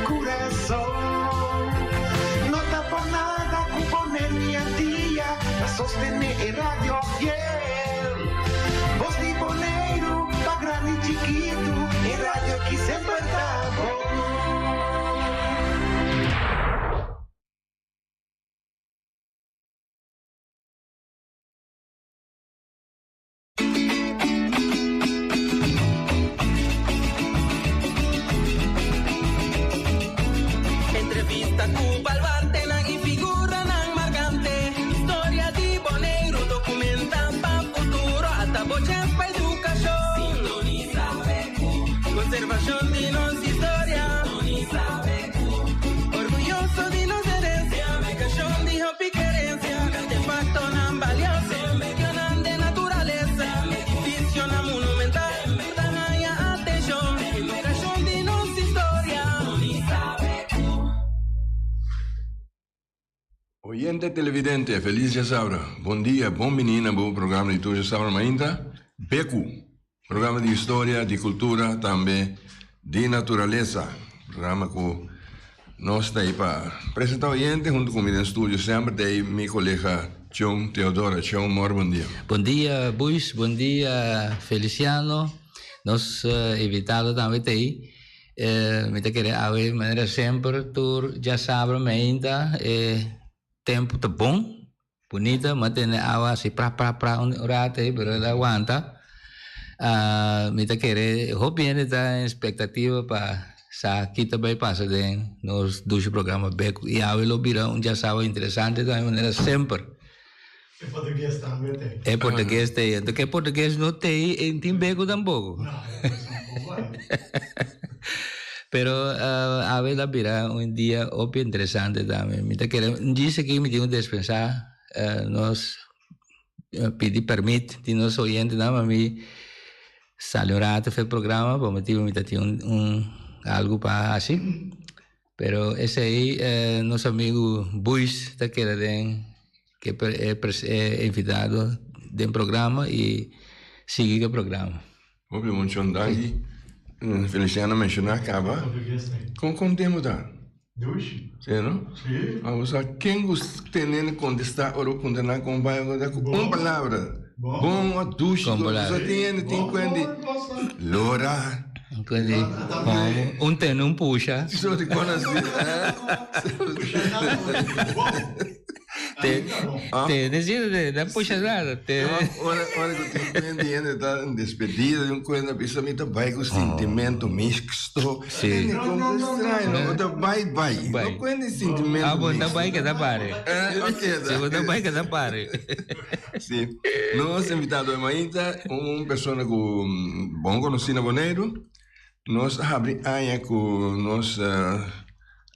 kurason. No ta por nada ku Boneiru i Antia ta sostené e radio fiel. Bos di Boneiru pa grandi i chikitu, e radio aki semper ta bon. Entrevista ku baluartenan i figuranan markante. Historia di Boneiru dokumenta pa futuro. Ata bo chèns pa edukashon. Sintonisa BQ. Konservashon di nos historia. Sintonisa BQ. Orguyoso di nos herensia. Edukashon di hopi kerensia. Artefaktonan balioso. Medionan den naturalesa, edificionan monumental ta haña atencion. Educacion di nos historia. Oyente televidente, felis djasabra. Bon dia, bon bini na bo programa di tur djasabra mainta, Beku. Programa di historia, di cultura, tambe di naturalesa. Programa cu nos ta ei pa presenta oyente hunto cu mi den studio semper ta ei mi colega Chon Teodora. Chon, mor bon dia. Bon dia Buis, bon dia Feliciano, nos invitado tambe ta ei. Mi ta kere awe manera semper tur djasabra mainta e tempo ta bon. Bunita, m'a tene awa asi pra pra pra un rato ei, pero el a wanta. Mi ta kere hopi hende ta en expectativa pa sa ki ta bay pasa den nos dushi programa Beku. I awe lo bira un djasawa interesante tambe manera semper. E portugues tambe t'ei. E portugues t'ei. Anto ke portugues no t'ei, e no tin Beku tampoco. No, e tampoco ai. Pero awe ta bira un dia hopi interesante tambe. Mi ta kere djis aki mi tin ku despensá nos pidi permit di nos oyentenan pa mi sali un rato for e programa pa motibu mi ta tin un algu pa hasi. Pero esei nos amigu Buis ta keda den ke e invitado den programa i sigui ku e programa. Hopi mucho danki. Feliciano menciona caba. Con con tempo ta? Dushi. Si no? Si. Abo sa ken ku tene contesta ora bo puntra nan con bai bo ta ku un palabra. Bon. Bon o dushi. Con palabra. Bo sa tin hende tin kuenti lora. Kuenti un tene un pusha. So di con asi. Bon. Te, te, decir, te, no puxa nada. Te, Ora, ora ku tin kuenta hende ta en despedida di un kuenta, bisa mi ta bai ku sentimento mixto. Sí. No, no, no, extraño, no, ta bai, bai. Bai. No kuenta sentimento Ah, bo ta mixto. bai que ta pare. Eh, ok, Si bo ta bai que ta pare. Sí. Nos invitado de mainta, un persona ku bon konosí na Boneiru. Nos a habri aña ku nos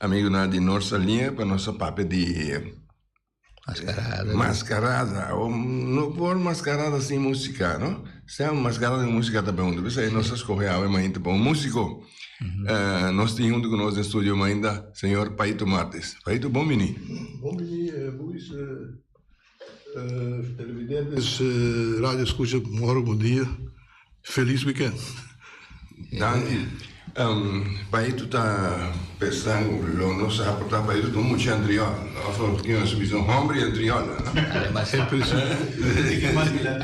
amigunan di Noord Saliña pa nos a papia di Mascarada. Mascarada. O no por mascarada sin música, no? Sea mascarada sin música ta pregunta. P'esei nos a scoge awe mainta pa un músico. Nos tin hunto cu nos den studio mainta señor Paito Martes. Paito, bon bini. Bon bini, Luis. Televidentes, radio escucha, moro bon dia. Feliz weekend. Danki. Paito ta pensa cu lo no sa por ta Paito ta un mucha antriol. Of kico nos bisa un hombre antriol. En principio.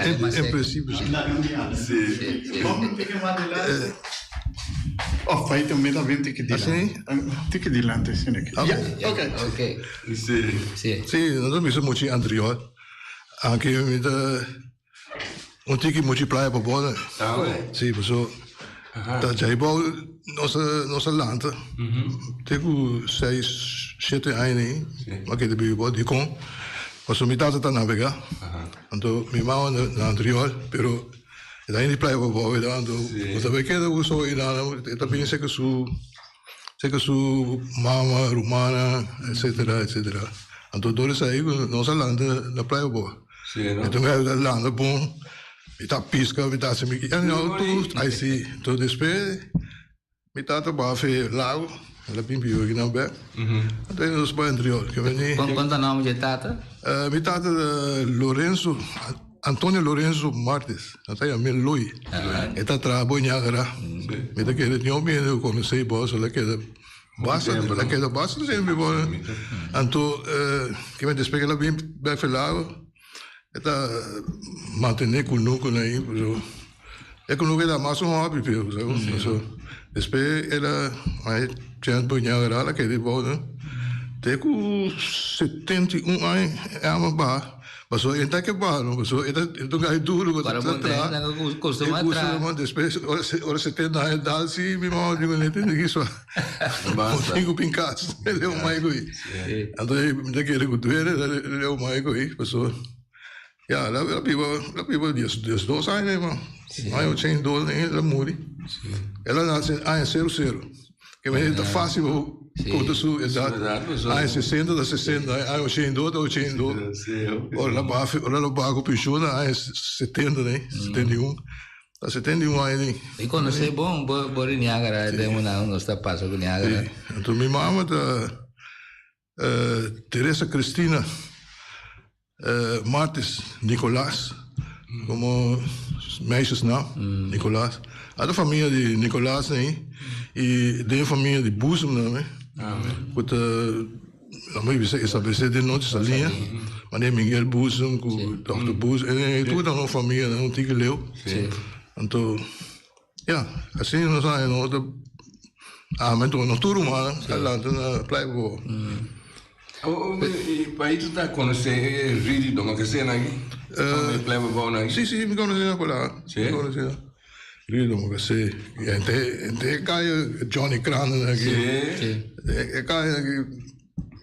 En principio si. Si. Oh, Paito mi ta bin tiki dilanti. Tiki dilanti, si. Ok. Ok. Si. Si. Si, nos ta bisa muchi antriol. Anke mi ta un tiki muchi playa pa bo. Tambe? Si, paso ta djai bou nos a nos a lanta te ku seis, shete aña ni a keda bibi bou. Dikon? Paso mi tata ta nabegá, anto mi mama na antriol, pero e ta hende di playa pa bou, anto bo ta bai keda ku so e ta bin seka su. Seka su mama, rumana, etcetera, etcetera. Anto dor esei ku nos a landa na Playa Boa. Sí, no? Enton mi a landa bon, mi ta piska, mi ta hasi mi anyhow tur, ai si. Enton despues mi tata baha fe lago, el a bin biba akinan bek. Anto nos bai Antriol. Ke bini. Kon kon ta nomber dje tata? Mi tata ta Lorenzo. Antonio Lorenzo Martes, nan ta yam'é Loy. E ta traha bo Niagara. Mi ta kere tin hopi hende ku konosé i boso la keda. Basta, el a keda basta tempo bo. Anto, ke men despues ke el a bin bek Lago, e ta mantené kunuku ahí, pero e kunuku e ta mas un hobby pero, sa. So, despues el a haña chèns pa ña agará, el a keda abou, no. Te ku 71 aña e ama baha. Pasobra e ta ke baha no, pasobra e ta e ta un gai duro ku ta traha. E kustuma traha. Despues ora ora 70 aña dal si mi mama di mi tin ki sua. Bo tin ku bin kas leu mai ku ei. Anto mi ta kere ku duele leu mai ku ei pasobra ya el a biba el a biba 12 aña mi mama. Aña 82 el a muri. El a nase aña sero sero. Ke manera ta fácil pa konta su edat. Aña sesenta ta sesenta, aña ochenta i dos ta ochenta i dos. Ora el a baha, ora el a baha ku penshun ta aña setenta nei, setenta i un. Ta setenta i un aña nei. Mi konosé bon bo bo di Niagara den una nos ta pasa ku Niagara. Sí. Anto mi mama ta Teresa Cristina Martis Nicolaas, como meisjesnaam, Nicolaas. A ta famia di Nicolaas ei y den famia di Boezem tambe, cu ta, laat me bisa, establece den Nochi Saliña, manera Miguel Boezem cu Dokter Boezem, e tur ta un famia, un tiki leu. Anto. Ya, asina nos a no ta amen tur nos tur rumannan a lanta na Playa Bobo. I pa itu ta konosé e Ridi Domacassé nan aki? E Playa Bobo nan aki? Si, si, mi konosé nan por la. Si? Mi konosé nan. Ridi Domacassé. Henter, henter e kaya Johnny Kranen aki. Si. E kaya aki,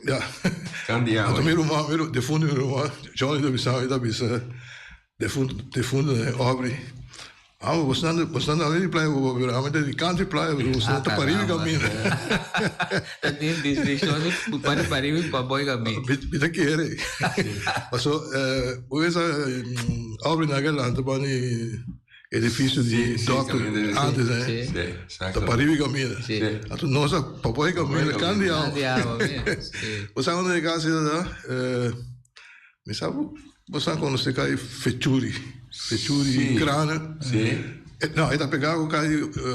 ya. Kan di awe. Anto mi ruman, mi defuntu mi ruman, Johnny ta bisa mi, ta bisa. Defuntu defuntu den Aubrey. Amo bosnan bosnan ta di playa bobo pero amo ta di country playa pero bosnan ta pariba camina. Ta tin distinción di pa di pariba y pa boy camina. Mi ta kere. Paso bo wens Aubrey na adelante pa ni edificio di dokter antes eh. Ta pariba camina. Anto nos a pa boy camina kan di awa. Bo sa unda e casa ta? Mi sa bo sa konosé kai Fechuri, Fechuri Kranen. Sí. No, e ta pegá ku kai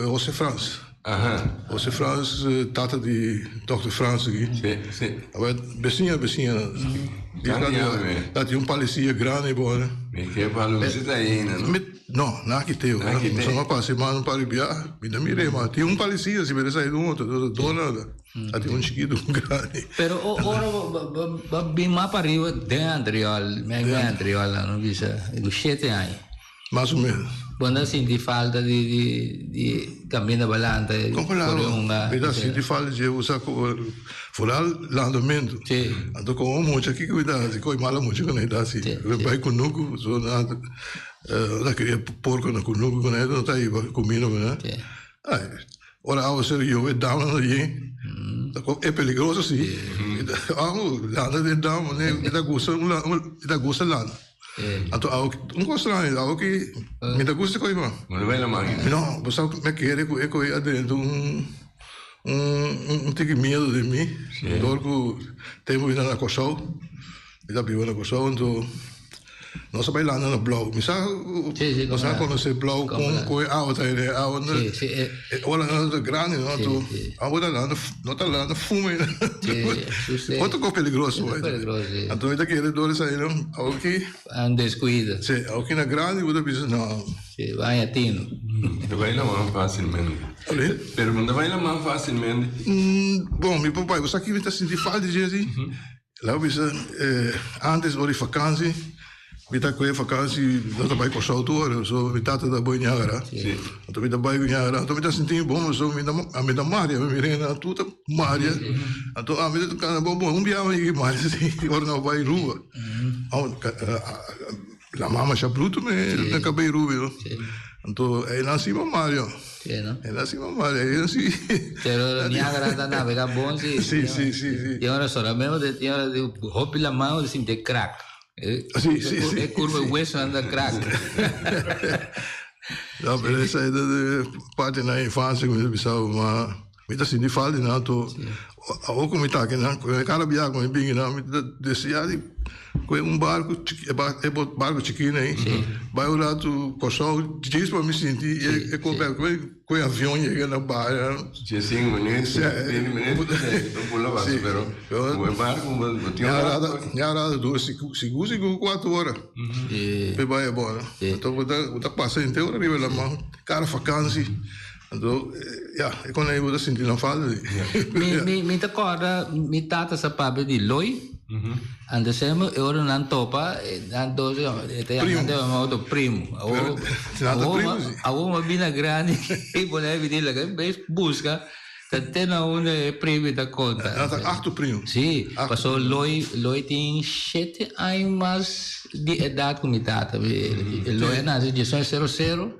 José Frans. Aha. José Frans, tata di dòkter Frans aki. Sí, sí. Awor, besiña, besiña. Grandi awe me. Ta tin un palisia grandi bo. Mi ke palo mi si ta ainda, no? No, na kiteo. Na kiteo. Mi sa pasa e mano pa ribiá, mi ta mir'é, ma tin un palisia si, pero esei ta un otro, dos nada. A tin un chikitu un grandi. Pero ora bo bin mas pa riba den Antriol, mei mei Antriol nan no bisa, ku shete aña. Mas o menos. Bo no sinti falta di di di kaminda balanta kore hunga? Mi ta sinti falta dje usa foral landamentu. Si. Anto komo mucha kiko mi ta hasi? Koi mala mucha ku nan ta hasi. Bai kunuku so nan ta kria porko na kunuku ku nan no ta hiba kuminda ku nan. Ai. Ora awa ser yobe dam na yen, ta ko e peligroso si. Awo landa den dam, mi ta gusta un mi ta gusta landa. Anto awo un kos straño, awo ki mi ta gusta koi man. No ta bai laman ainda. No, bo sa mi a kere ku e koi adentro un un tiki miedo den mi, dor ku tempu mi ta na Kòrsou, mi ta biba na Kòrsou anto. Nos a bai landa na Blauw. Mi sa nos a conoce Blauw con con e awa ta e awa no e ola no ta grandi no anto awa ta landa no ta landa fuma otro cos peligroso anto mi ta kere door esai no awa aki Un descuido. Si awa aki na grandi bo ta bisa no. Si baña tino. Ta bai laman facilmente. Pero bo no ta bai laman facilmente. Bon mi por bai bo sa ki mi ta sinti falta dje si. Laga bisa antes ora di vakansi mi ta kohe vakansi nos ta bai Kòrsou tur ora so mi tata ta bai Niagara anto mi ta bai ku Niagara anto mi ta sinti mi bon pasobra mi ta ami ta maria mi rena tur ta maria anto ami ta kana bon bon un bia mi yega maria si ora nos bai Aruba la mama sha bruto mi na kabei rubio anto einan si bo mario. Sí, no? Einan si bo mario einan si. Pero Niagara ta navega bon si. Sí, sí, sí, sí. Tin ora solamente bo tin ora di hopi la mano di sinti e crack. Sí, sí, sí. E curva e hueso anda crack. No, pero esa e parte na infancia cu mi ta bisa bo, ma mi ta sinti falta di nan to. Awor cu mi ta aki nan, cada bia cu mi bini nan mi ta desea di. Koe un barku chiki, e bar, e bot barku chikí nei, bai un ratu Kòrsou, djis pa mi sinti e e koe bèk, koe koe avion yega na baia. Diesinco minuut, 20 minuut, bo bula basta, pero ku e barku bo bo tin un ratu. Ya ratu dura sigur sigur sigur kuater ora pa e bai abora. Anto bo ta bo ta pasa henter ora riba laman, kada fakansi, anto ya e kon ei bo ta sinti nan falta di. Mi mi mi ta kòrda mi tata sa papia di Loi. Anto semper e ora nan topa, nan dos e ta yama nan ta yama otro primo. Awor awor mi a bira grandi i bo na bini laga mi bes buska ta te na unda e primo ta konta. Nan ta acht primo. Si, pasobra Loi Loi tin shete aña mas di edat ku mi tata. Loi a nase diesnuebe sero sero,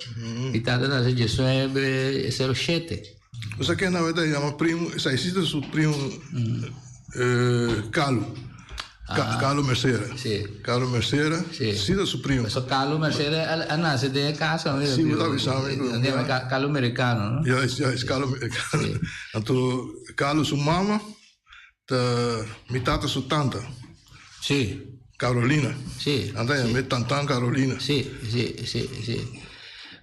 mi tata a nase diesnuebe sero shete. Bo sa ken awe ta yama primo, esaki si ta su primo Carlo, Carlo Mercera. Si. Carlo Mercera, si ta su primo. Pasobra Carlo Mercera a nase den e casa. Si, bo ta bisa mi. Nan yama Carlo Mericano, no? Ya, ya, es Carlo Mericano. Anto Carlo su mama ta mi tata su tanta. Si. Carolina. Si. Nan ta yam'é Tantan Carolina. Si, si, si, si.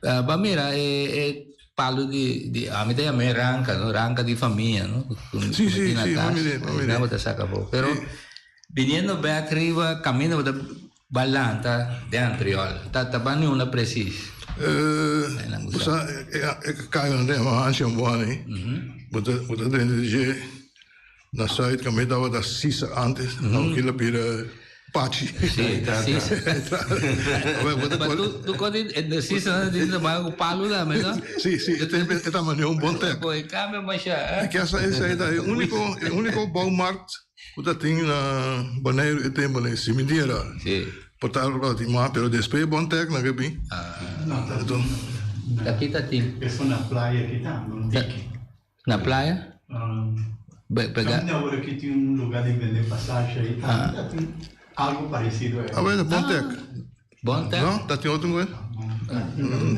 Bo a mira e Palu di, di, ami ta yam'é ranka, no? Ranka di famia, no? Ku Sí, sí, na sí, kas. mami mami Nan bo ta saka afó. Pero biniendo bèk riba kaminda bo ta bai lanta den Antriol. Ta ta ban niuna presis. Eh, bo sa e e kayonan ta yama Hansje en Boani. Bo ta bo ta drenta di dje. Na Zuid kaminda tabata Sisa antes, awor kila bira Pachi. Sí, Sisa. Ma tu, tu kono di Sisa na di trabaha ku palu tambe, no? Sí, sí, e tempo e ta manera un bon tek. Bo e kambia masha, eh? E kesa esei ta e úniko, e úniko bouwmarkt ku ta tin na Boneiru e tempo nei, si mi dia ra. Sí. Por tal ku tin mas, pero despues e bon tek nan ke bin. Enton. Aki ta tin. Eso na playa aki tambe, un tiki. Na playa? Pega. Caminda awor aki tin un lugar di bende pasashi ayi tambe ta tin algo parecido ayi. Ah bueno, Bon Tek. Bon Tek? No, ta tin otro lugar?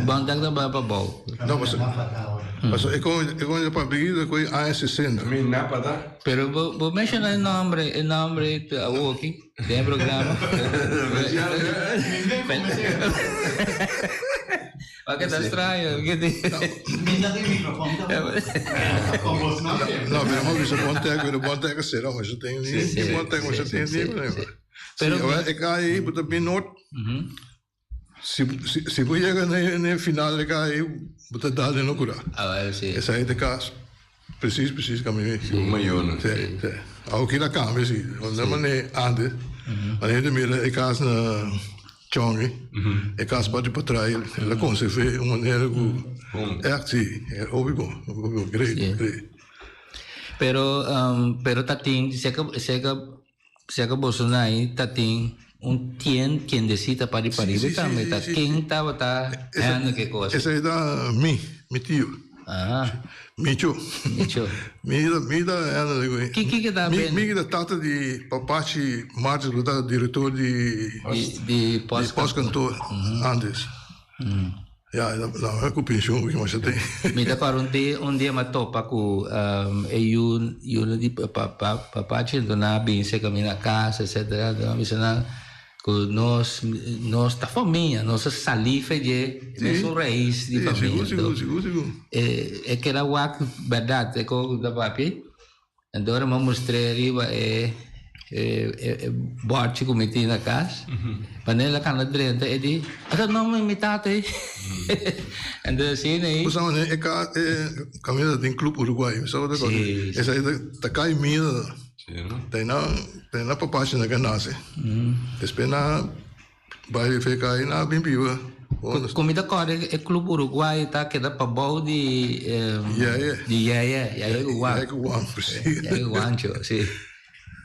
Bon Tek ta bai pa bou. No, paso, paso e con e con pa bigui de aña 60. Mi napa ta. Pero bo bo menciona e nombre, e nombre awoki den e programa. Wak ta straño. Mi ta tin microfoon tambe. Pa bos no tende. No, pero hemos visto Bon Tek, pero Bon Tek a cera, maar ze tin ni Bon Tek, maar ze tin ni. Pero e kai bo ta bin noord. Si si bo yega na e final e kai bo ta dal den locura. Esai ta cas precies precies caminda. Si, si. Awor kila cambia si. No manera antes. Manera ta mira e cas na Chongi, e cas parti patras el a conserve un manera cu echt si, hopi bon, hopi bon, great, great. Pero pero ta tin seka seka seka boso nai ta tin un tien tiendecita pa di pariba tambe ta ken tabata handle ke cosa. Esei ta mi, mi tio. Ah. Micho. Micho. Mi ta, mi ta handle ku. Ki ki ta ben? Mi ta tata di papachi Martins ku ta director di di di postkantoor antes. Ya, la ku pensioen ku masha tin. Mi ta kòrda un dia, un dia mi a topa ku e yu yu di papa papachi enton nan a bin serka mi na kas etcetera enton a bisa nan ku nos nos ta famia nos a sali fe dje mesun rais di famia Sigur sigur sigur sigur. E e keda wak bèrdat e kos ku ta papia. Anto ora mi a mustr'é riba e e bòrchi ku mi tin na kas, wanneer el a kanda drenta e di, Ata nòmber mi tata ei. Anto asina ei. Bo sa wanneer e ka e kaminda ta tin Club Uruguay, mi sa bo ta kòrda. Esei ta kai mida. Ta einan ta einan papashi nan ke nase. Despues nan Bai fe kai na bin biba. Ku mi ta kòrda e club Uruguay ta keda pabou di Yeye. Di Yeye, Yeye ku Juan. Yeye ku Juan, precies. Yeye ku Juancho, si.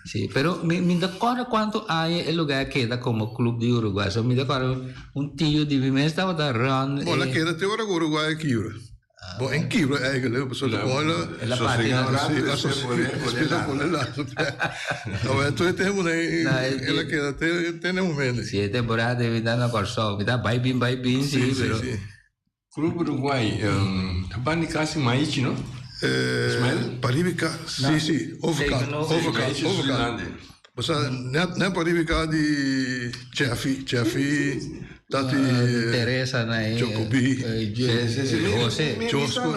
Si, pero mi mi ta kòrda kuantu aña e lugar a keda komo club di Uruguay. So mi ta kòrda un tio di mi mes tabata run e. Bon, el a keda te ora ku Uruguay a kibra. Bon, en kibra eigenlijk, pasobra ta kon el a. El a parti na. Sí, a sosega. Awor tur e tempu nan el a keda te te na e momento. Sí, e temporada debe ta na Kòrsou. Mi ta bai bin bai bin, sí, pero. Club Uruguay ta banda di kasi Maichi, no? Ismael? Pariba di kas, sí, sí, overkant, overkant, overkant. Basta net net pa riba di Jeffy, Jeffy, Tati, Teresa na eh, Jacobi, Jose, Josco.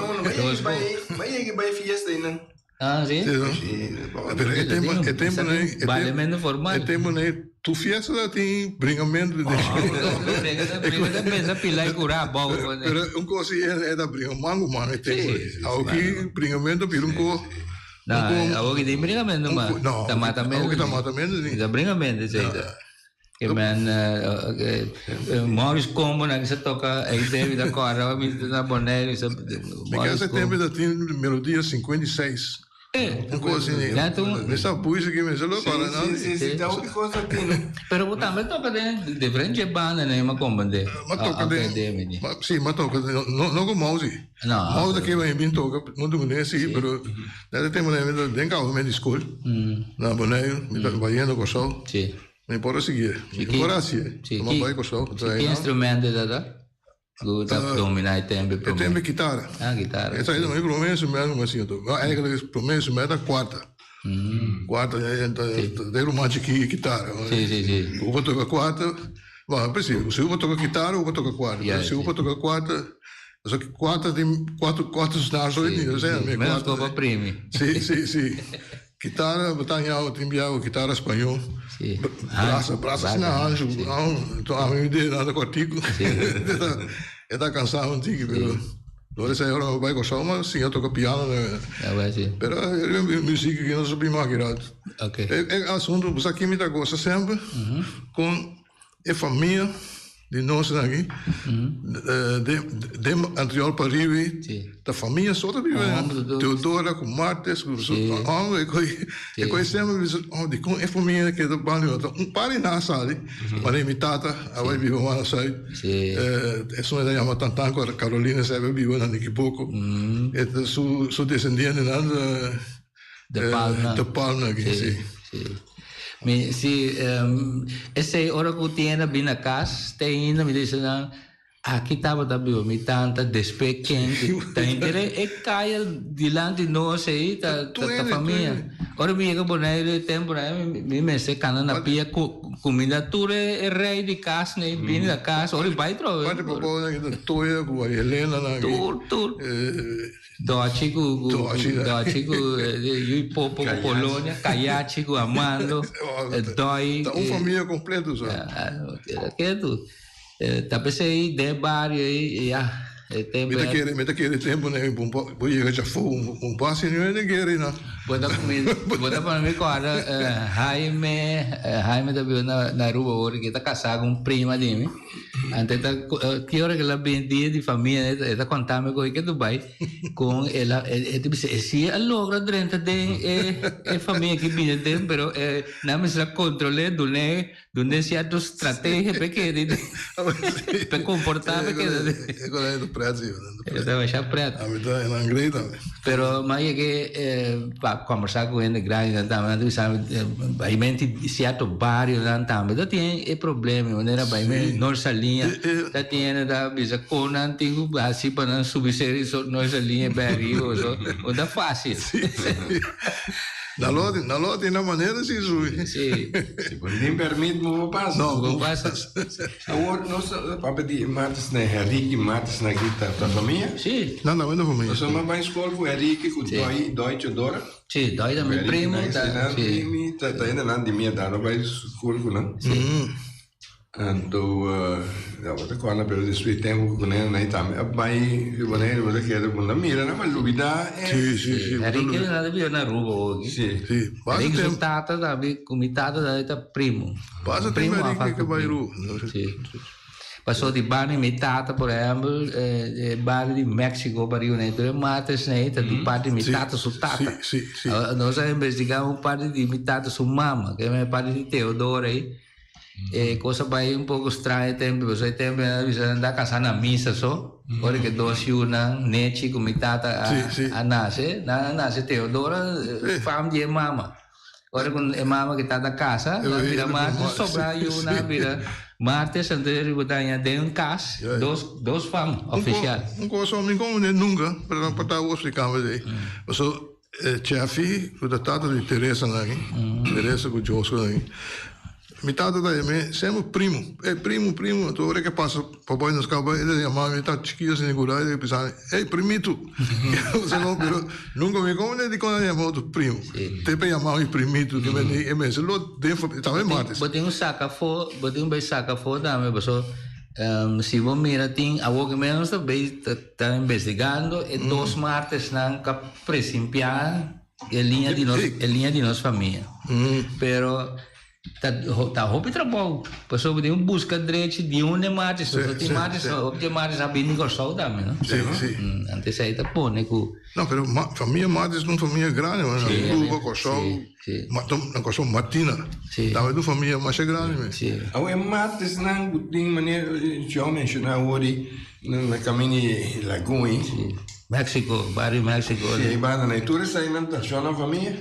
Bai yega bai fiesta einan. Ah, sí? Sí, Pero e tempo, e tempo nee, e Balemento formal. E tempo nee, tu fiesta dat tin bringamento. Bringa pensa pila y cura bou. Pero un cosa é da bringa mango man e tempo. Aki bringamento bira un co. No, awor ki tin bringamento ma. No, Ta matamento. Awor ki ta matamento si. Ta bringamento si. Ke men Maurice Combo na sa toka ei David a kòrda mi na Bonaire sa Mi kere sa tempo ta tin melodia 56. Un cosa así. Mi sa puisi ki mi sa lo kòrda nan. Si, si, si, ta hopi cosa tin. Pero bo tambe toka den diferente banda nan mi komprende. Mi toka den, si, mi toka den, no no ku Mausi. No. Mausi ta keba bin toka huntu ku ne si, pero na e tempo mi ta den kampamento di skol na Bonaire, mi ta bayendo Kòrsou. Si. Mi por a siguié. Mi por a hasié. Si, Mi bai Kòrsou. Ki instrumento ta ta? Ku ta dominá e tempu promé? E tempu kitara. Ah, kitara. Esaki ta mi promé instrumento ku mi a siña toka. No, eigenlijk promé instrumento ta kuarta. Kuarta, ta e ruman chikí kitara. Si, si, si. Bo por toka kuarta, bon, en prinsipio, si bo por toka kitara, bo por toka kuarta. Pero si bo por toka kuarta, pasobra kuarta tin kuater, kuater snaar so i tin, osea, mi Menos ku bo primi. Si, si, si. Kitara, bo ta haña tin biaha ku kitara spañó. Sí. Brasa, brasa asina hanchu. Enton ami mi dede nan ta kòrtiku. E ta kansá un tiki, pero dor esei ora mi bai Kòrsou mi a siña toka piano. Pero muzik aki no sa bin mas aki rato. E asuntu, bo sa ki mi ta gosa semper? Kon E famia di nos aki den Antriol pa riba ta famia so ta biba einan. Teodora ku Martes ku su homber e koe semper bisa oh dikon e famia keda banda di otro un par di nan a sali manera mi tata a bai biba wanda sait esun e ta yama Tantan ku Carolina esei a biba na Nikiboko e ta su desendientenan De Palma. De Palma aki, si. Si. Mi, si, esei ora ku tienda bin na kas, te ainda mi ta bisa nan, aki tabata biba mi tanta, despues ken ki ta henter e kaya dilanti nos ei ta ta famia. Ora mi yega Boneiru e temponan ei mi mester kana na pia ku kuminda tur e rei di kas nei bini na kas ora i bai trobe. Parti pabou nan ki ta Toya ku Maria Elena nan aki. Tur, tur. Dochi ku Dochi ku Yui Popo ku Polonia, Kayachi ku Amando, Doi. Ta un famia kompleto sa. Ketu. Ta p'esei den e bario ei ya e tempu. Mi ta kere mi ta kere tempu nei bo yega djafó un basi no hende kere nan. Bo ta bo ta pone mi kòrda Jaime Jaime ta biba na Aruba awor ke ta kasá ku un prima di mi. Anto e ta ki ora ku el a bini dia di famia e ta konta mi ku e ke Dubai kon el a e ta bisa e si a logra drenta den e famia ki bini aden pero nan mester a kontrol'é dun'é dun'é sierto strategia pa e keda pa e komportá pa e keda den. E kos ta pret si. E ta masha pret. Ami ta nan grei tambe. Pero mi a yega pa kombersá ku hende grandinan tambe, nan ta bisa mi baimenti sierto barionan tambe ta tin e problema, manera baimenti Noord Saliña ta tin hende ta bisa kon nan tin ku hasi pa nan subi seri Noord Saliña bai ariba so no ta fásil. Nan lo nan lo tin nan manera si subi. Si. Si bo no tin permit no por pasa. No, no por pasa. Awor nos ta papia di Martes na Henrique Martes na aki ta ta famia? Si. Nan ta wendo famia. Nos a bai skol ku Henrique ku Doi Doi Teodora. Si, Doi ta mi primo. Ta si. Ta ta hende nan di mi edat a bai skol ku nan. Si. Anto ya bo ta kòrda pero despues tempu ku nan nan tambe a bai riba nan riba ta keda ku nan mira nan a lubida e. Si si si. Henrique nan ta biba na Aruba hopi. Si. Si. Henrique su tata tambe ku mi tata tambe ta primo. Pasa tempu Henrique ke bai Aruba. Si. Paso di banda di mi tata por ehempel e bario di Mexico pariba nan tur e mates nan ta di parti di mi tata su tata. Si si si. Nos a investiga un parti di mi tata su mama ke e parti di Teodora ei. E cos a bay un poco straño e tempo, pasobra e tempo nan a bisa nan ta casa na misa so, ora ke dos yunan, Nechi cu mi tata a nace, nan a nace Teodora fam di e mama. Ora cu e mama cu e tata casa, nan a bira martes, sobra yunan a bira martes, anto e riba daña den un cas, dos fam oficial. Un cos mi comprende nunca, pero nan por ta awor explicando esey, pasobra. E Cheffy ku ta tata di Teresa nan aki, Teresa ku Josco nan aki. Mi tata ta yam'é semper primo, ey primo, primo. Anto ora ke pasa pa bai nos kaba e ta yama mi, ta chikito asina ku radio e bisa mi, ey primito. Pero nunka mi komprende dikon nan yama otro primo. Te pa yama mi primito, ke men e mester lo den famia, tambe Martes. Bo tin un saka afó, bo tin un bai saka afó tambe paso si bo mira tin awor ke menos ta bai ta. Ta investigando e dos martesnan ku a presimpiá e liña di nos e liña di nos famia. Pero ta ta hopi trabou pasobra tin un buska drechi di un e martes pasobra tin martes hopi di e martes a bini Kòrsou tambe no. Anto esei ta pone ku. No pero famia martes ta un famia grandi man Aruba Kòrsou na Kòrsou Martina tambe ta un famia masha grandi mes. Awe e martesnan ku tin manera Joe a menshoná awor di Na camino di Lagoen. Sí. Mexico, barrio Mexico. Sí, ei banda na. Tur esainan ta shon nan famia?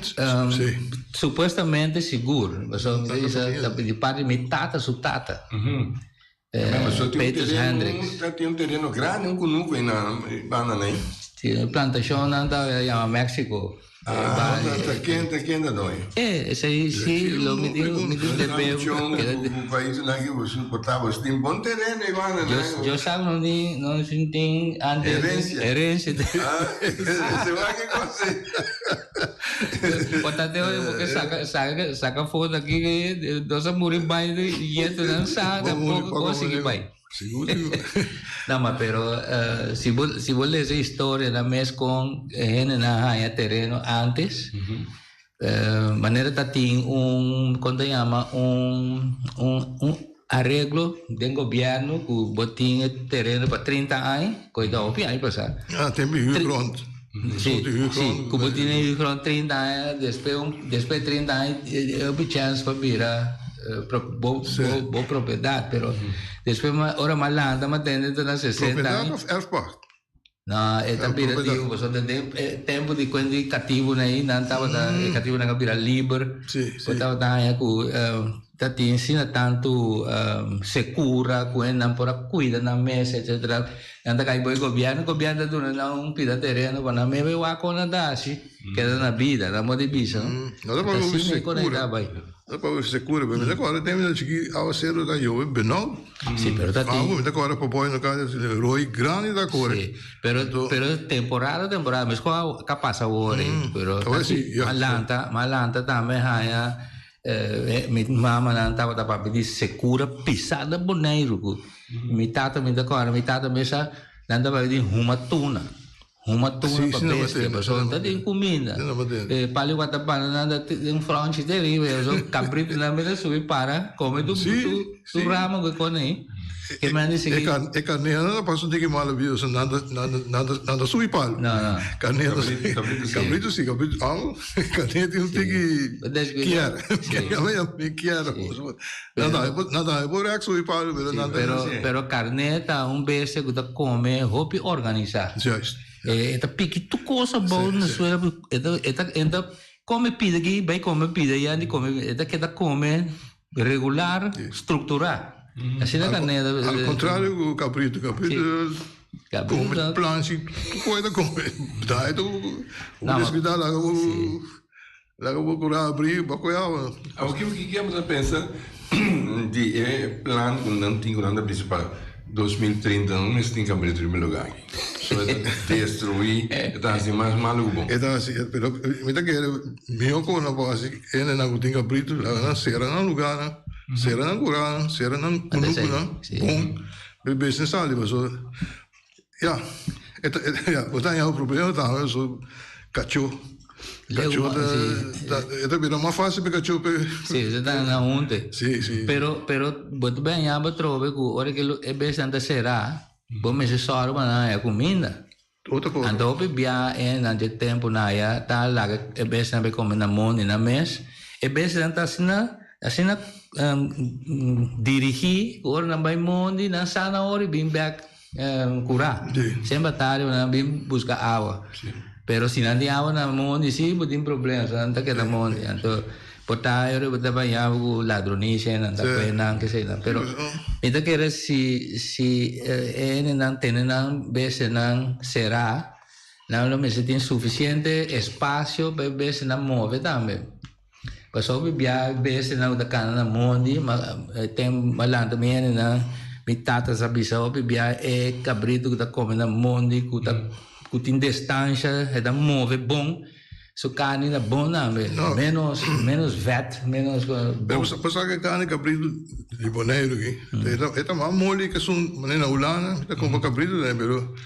Sí. Supuestamente sigur. Pasobra mi ta bisa ta di parti di mi tata su tata. Petrus Hendriks. Ta tin un tereno grandi, un kunuku ei na banda na ei. Sí, e plantashonnan ta yama Mexico. Ah, ta ken, ta ken ta doño? Eh, esei si, lo mi tin, mi tin tepe. Ku paisnan aki bo soportá, bo tin bon tereno ei banda na. Yo sa no tin, no tin antes. Herencia. Herencia. Ah, se wak e kos ei. Bo ta te oye porque saka, saka, saka foto aki, nos a muri bai, yetunan sa tampoco kon sigui bai. Sigur, sigur. No, ma pero si bo, si bo lesa historia nan mes kon e hendenan haña tereno antes, manera ta tin un, kon ta yama, un, un, un areglo den gobièrnu ku bo tin e tereno pa 30 aña, ku e ta hopi aña pasá. Ah, tempu di huurgrond. Sí, sí, ku bo tin e huurgrond 30 aña, despues un, despues di 30 aña e hopi chèns pa bira bo, bo, bo propiedat, pero despues ora mas lanta mas tende ta na 60 Propiedat aña. òf erfpacht? No, e ta bira Propiedad. di, pasobra den e tempu di kuen di katibunan ei, nan tabata, e katibunan a bira liber, Sí, bo sí. tabata haña ku ta tin asina tantu sekura ku nan por a kuida nan mes, etcetera. Nan ta kai bo e gobièrnu, gobièrnu ta duna nan un pida tereno pa nan mebe wak kon nan ta hasi, keda na bida, nan por di bisa no. No ta Ta pa bo asina e kon sekura, ta bai. no ta pa bo sekura, pero mi ta kòrda tempu nan chikí awaseru ta yobe benòu. Si, pero ta tin. Mi ta kòrda pa bòi no ka roi grandi ta kore. Si, pero pero temporada temporada, meskos a ka pasa awor ei, pero ta tin, mas lanta, mas lanta tambe haña Mi mamanan tabata papia di sekura pisa na Boneiru ku mi tata mi ta kòrda mi tata mesa nan ta papia di huma tuna huma tuna pa bestia pasobra ta tin kuminda pali watapana nan ta tin un fronchi terible pasobra kabritunan mester subi para kome tur rama ku e kone ei. Ke men di sigui. E karneronan ta pasa un tiki mala bida, so nan ta, nan ta, nan ta, nan ta subi palu. No, no. Karnero si, Kabritu si. kabritu si, kabritu, al, karnero tin un tiki kier. Si. Mi kier. Si. Nan ta, nan ta por rek subi palu, pero nan ta. Pero, pero karné ta un bestia ku ta kome hopi organisá. Juist. E ta piki tur kos abou na suela, e ta, e ta, e ta kome pida aki, bai kome pida aya, di kome, e ta keda kome. Regular, structura. Asina carne ta. Al contrario cu cabrito. Cabrito come planchi, tur cosa ta come. Daai ta un descuida laga bo laga bo cura abri bo coge awa. Awor kico kico bo ta pensa di e plan cu nan tin cu nan ta bisa pa 2030 no mester tin cabrito riba e lugar aki. So e ta destrui, e ta haci mas malo cu bon. E ta haci, pero mi ta kere miho cu nan por haci hendenan cu tin cabrito laga nan cera nan lugarnan, cera nan curanan, cera nan cunucunan bon pa e bestia sali pasobra ya e ta ya bo ta haña un problema tambe pasobra cacho cacho ta e ta bira mas facil pa e cacho pa Si, e ta na hunte. Si, si. Pero pero bo ta baña bo trobe cu ora cu e bestianan ta cera. Bo mester sòru pa nan haña kuminda. Otro cosa. Anto hopi bia e nan dje tempu nan haya ta laga e bestianan bai kome na mondi nan mes. E bestianan ta asina asina dirigí ku ora nan bai mondi nan sa nan ora i bin bèk kurá. Semper tardi nan bin buska awa. Pero si nan tin awa na mondi si bo tin problema so nan ta keda mondi. Anto Por ta ayo riba ta baña bo ku ladronisia nan ta kue nan kesei nan pero mi ta kere si si e hendenan tene nan bestianan será. Nan lo mester tin sufisiente espasio pa e bestianan move tambe. Pasobra hopi bia e bestianan ku ta kana na mondi, ma ten a lanta mi hendenan, mi tata sa bisa hopi bia e kabritu ku ta kome na mondi ku ta ku tin destansha e ta move bon, su karni ta bon tambe, ménos ménos vèt, ménos bon. Bo sa ke karni kabritu di Boneiru aki, e ta mas moli ke esun manera na Hulanda, mi ta kumpra kabritu tambe pero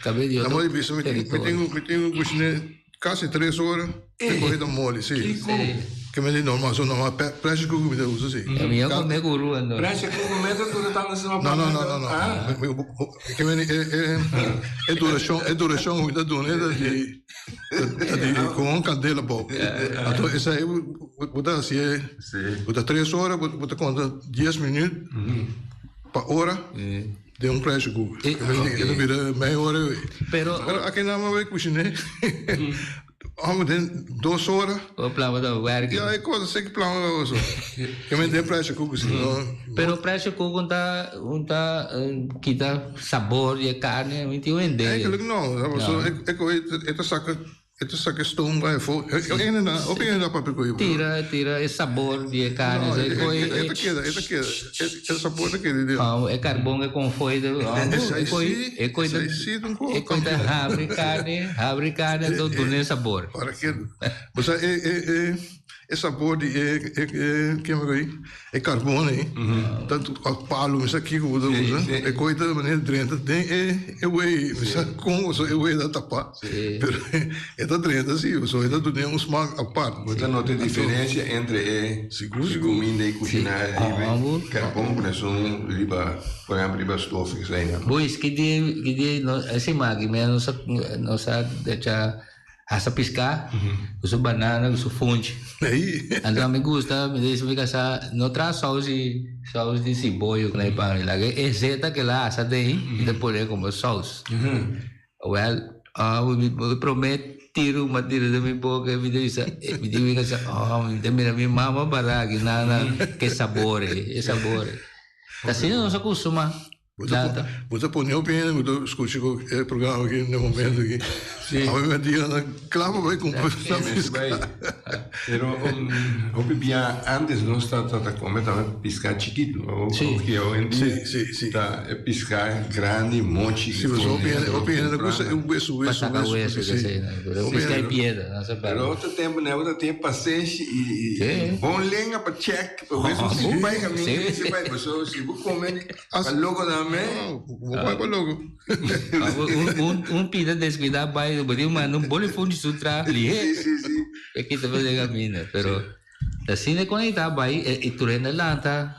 na moda di bisa mi tin mi tin ku kushiné Casi tres ora e coge ta moli, si. Ke men di normal, so normal pressure cooker mi ta usa, si. Mi a come cu ru anto. Pressure cooker mester dura tanto asina pa. No, no, no, no, no. Ke men di e duracion, e duracion cu mi ta duna e ta di, ta di con un candela abou. Anto esai bo ta hacié, bo ta tres ora, bo ta conta dies minuut pa ora. Den un pressure cooker. E ta bira mei ora e. Pero Pero aki nan a bai kushiné. Amo den dos ora. O plama ta werk. Ya e cosa seki plama ta oso. Ke men den pressure cooker si no. Pero pressure cooker un ta un ta kita sabor di e karni mi tin un hende. Eigenlijk no. So e koe e ta saka E ta saka e stoom bai afó. Hopi hende a papia ku e. Tira, tira e sabor di e karni. No, e ta keda, e ta keda. E sabor ta keda di. E karbon e konfoi ta. Esei si, esei si ta un kos. E koi ta habri karni, habri karni anto duna e sabor. Ora ke, bo sa e, e, e. E sabor di e e e keme ei e karbon ei ta òf palu mi sa kiko bo ta usa e koi ta manera drenta den e e wei mi sa kon pasobra e wei ta tapa pero e ta drenta si pasobra e ta dun'é un smak apart. Bo ta nota e diferensia entre e kuminda i kushiná riba e karbon ku esun riba por ehempel riba stof esei. Boys ki dia ki dia no e siman aki mi nos a nos a echa Hasta piská ku su banana ku su funchi. Anto mi gusta, mi dici mi kasá no traha sous di sous di siboyo ku pa mi. Laga e zeta ku el a hasa den mi ta pone komo sous. Wèl, mi promé tiru mi a tira den mi boka mi ta bisa mi di mi kasá oh mi ta mira mi mama pará aki nan nan ke sabor ei e sabor ei. Asina nos a kustumá. Bo ta pone hopi hende ku ta skucha ku e programa aki na e momento aki. Awe mi a dia nan kla pa bai kumpra nan piská. Pero hopi bia antes nos ta ta kome tambe piská chikitu. Oki hoy en dia ta e piská grandi mochi. Si pasobra hopi hende hopi hende ta gusta e wesu wesu wesu. Piská e piedra. Pero otro tempu nan tabata tin pasenshi i bon lenga pa chèk. Si bo bai kaminda si bai pasobra si bo kome Pa loko nan me. Bo bai pa loko. Un pida descuida bai, bo tin manda un bolifon di su tra lihé. Si, si, si. E kita pa den caminda. Pero asina con e ta bai e tur hende lanta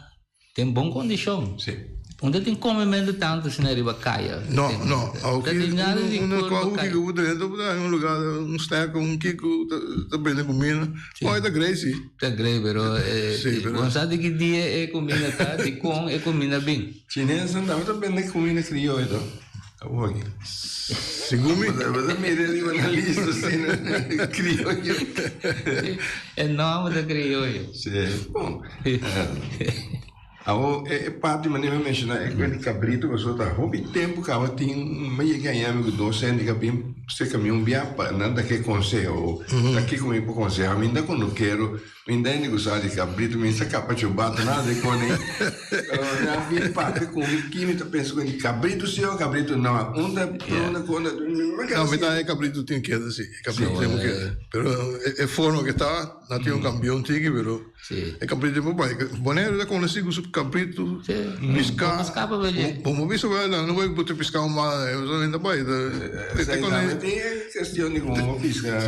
den bon condicion. Si. Unda tin comemento tanto asina riba caya. No, no. Awo ki uno cu awo ki cu drenta bo ta un lugar, un snack, un kiko ta bende comida. Oh, e ta grei si. Ta grei, pero bo sa di ki dia e kuminda ta, di kon e kuminda bin. Chinesnan tambe ta bende kuminda krioyo to. Awor aki. Segun mi. Bo ta mira riba nan lista asina, krioyo. E nòmber ta krioyo. Si, bon. Awor e parti manera mi a menshoná e kuenta di kabritu pasobra ta hopi tempu kaba tin mi yega haña mi ku dos hende ku a bin serka mi un bia pa nan ta ke konseho ta kiko mi por konseha mi ta kunukero mi ta hende ku sa di kabritu mi sa kapa chubata nada di kone pero nan a bin papia ku mi ki mi ta pensa ku kabritu si o kabritu no un ta pregunta ku otro No mi ta haña kabritu tin keda si kabritu tin keda pero e forma ku ta nan tin un kambio un tiki pero. E cabrito por bai. Boneiru ta conoci cu su cabrito pisca. Bo no bisa bai no bai bote pisca un mala e no bai. Esei tambe tin e cuestion di como bo pisca.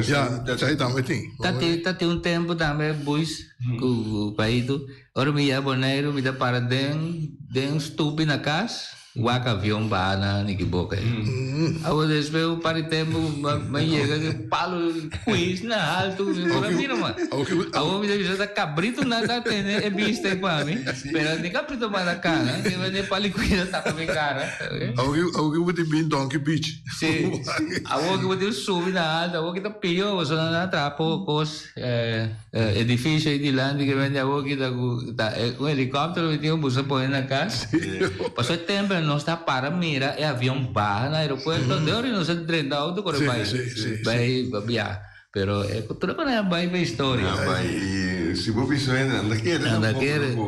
Ya, esei tambe tin. Ta tin un tempo tambe boys cu Paito, ora mi yega Boneiru mi ta para den den stupi na cas. Wak avion baha na Nikiboka ei. Awor despues un par di tempu mi a yega ku palu kuis na haltu mi por a mira mas. Awor mi ta bisa ta kabritunan ta tene e bista ei pa mi, pero ni kabritu mas ta kana, ke mende palu kuis a tapa mi kara. Awor ki bo tin bin Donkey Beach. Si, awor ki bo tin subi na haltu, awor ki ta pio, pasobra nan a traha poko kos. Edificio ei dilanti ke bende awor kita ku ta un helicopter mi tin ku busa pone na kas. Pasobra e temper no. nos ta para mira e avion baha na aeropuerto, de ora nos a drenta auto kore bai bai biaha. Pero e tur e manera bai pa historia. A bai y si bo bisa hende nan ta kere tampoco ku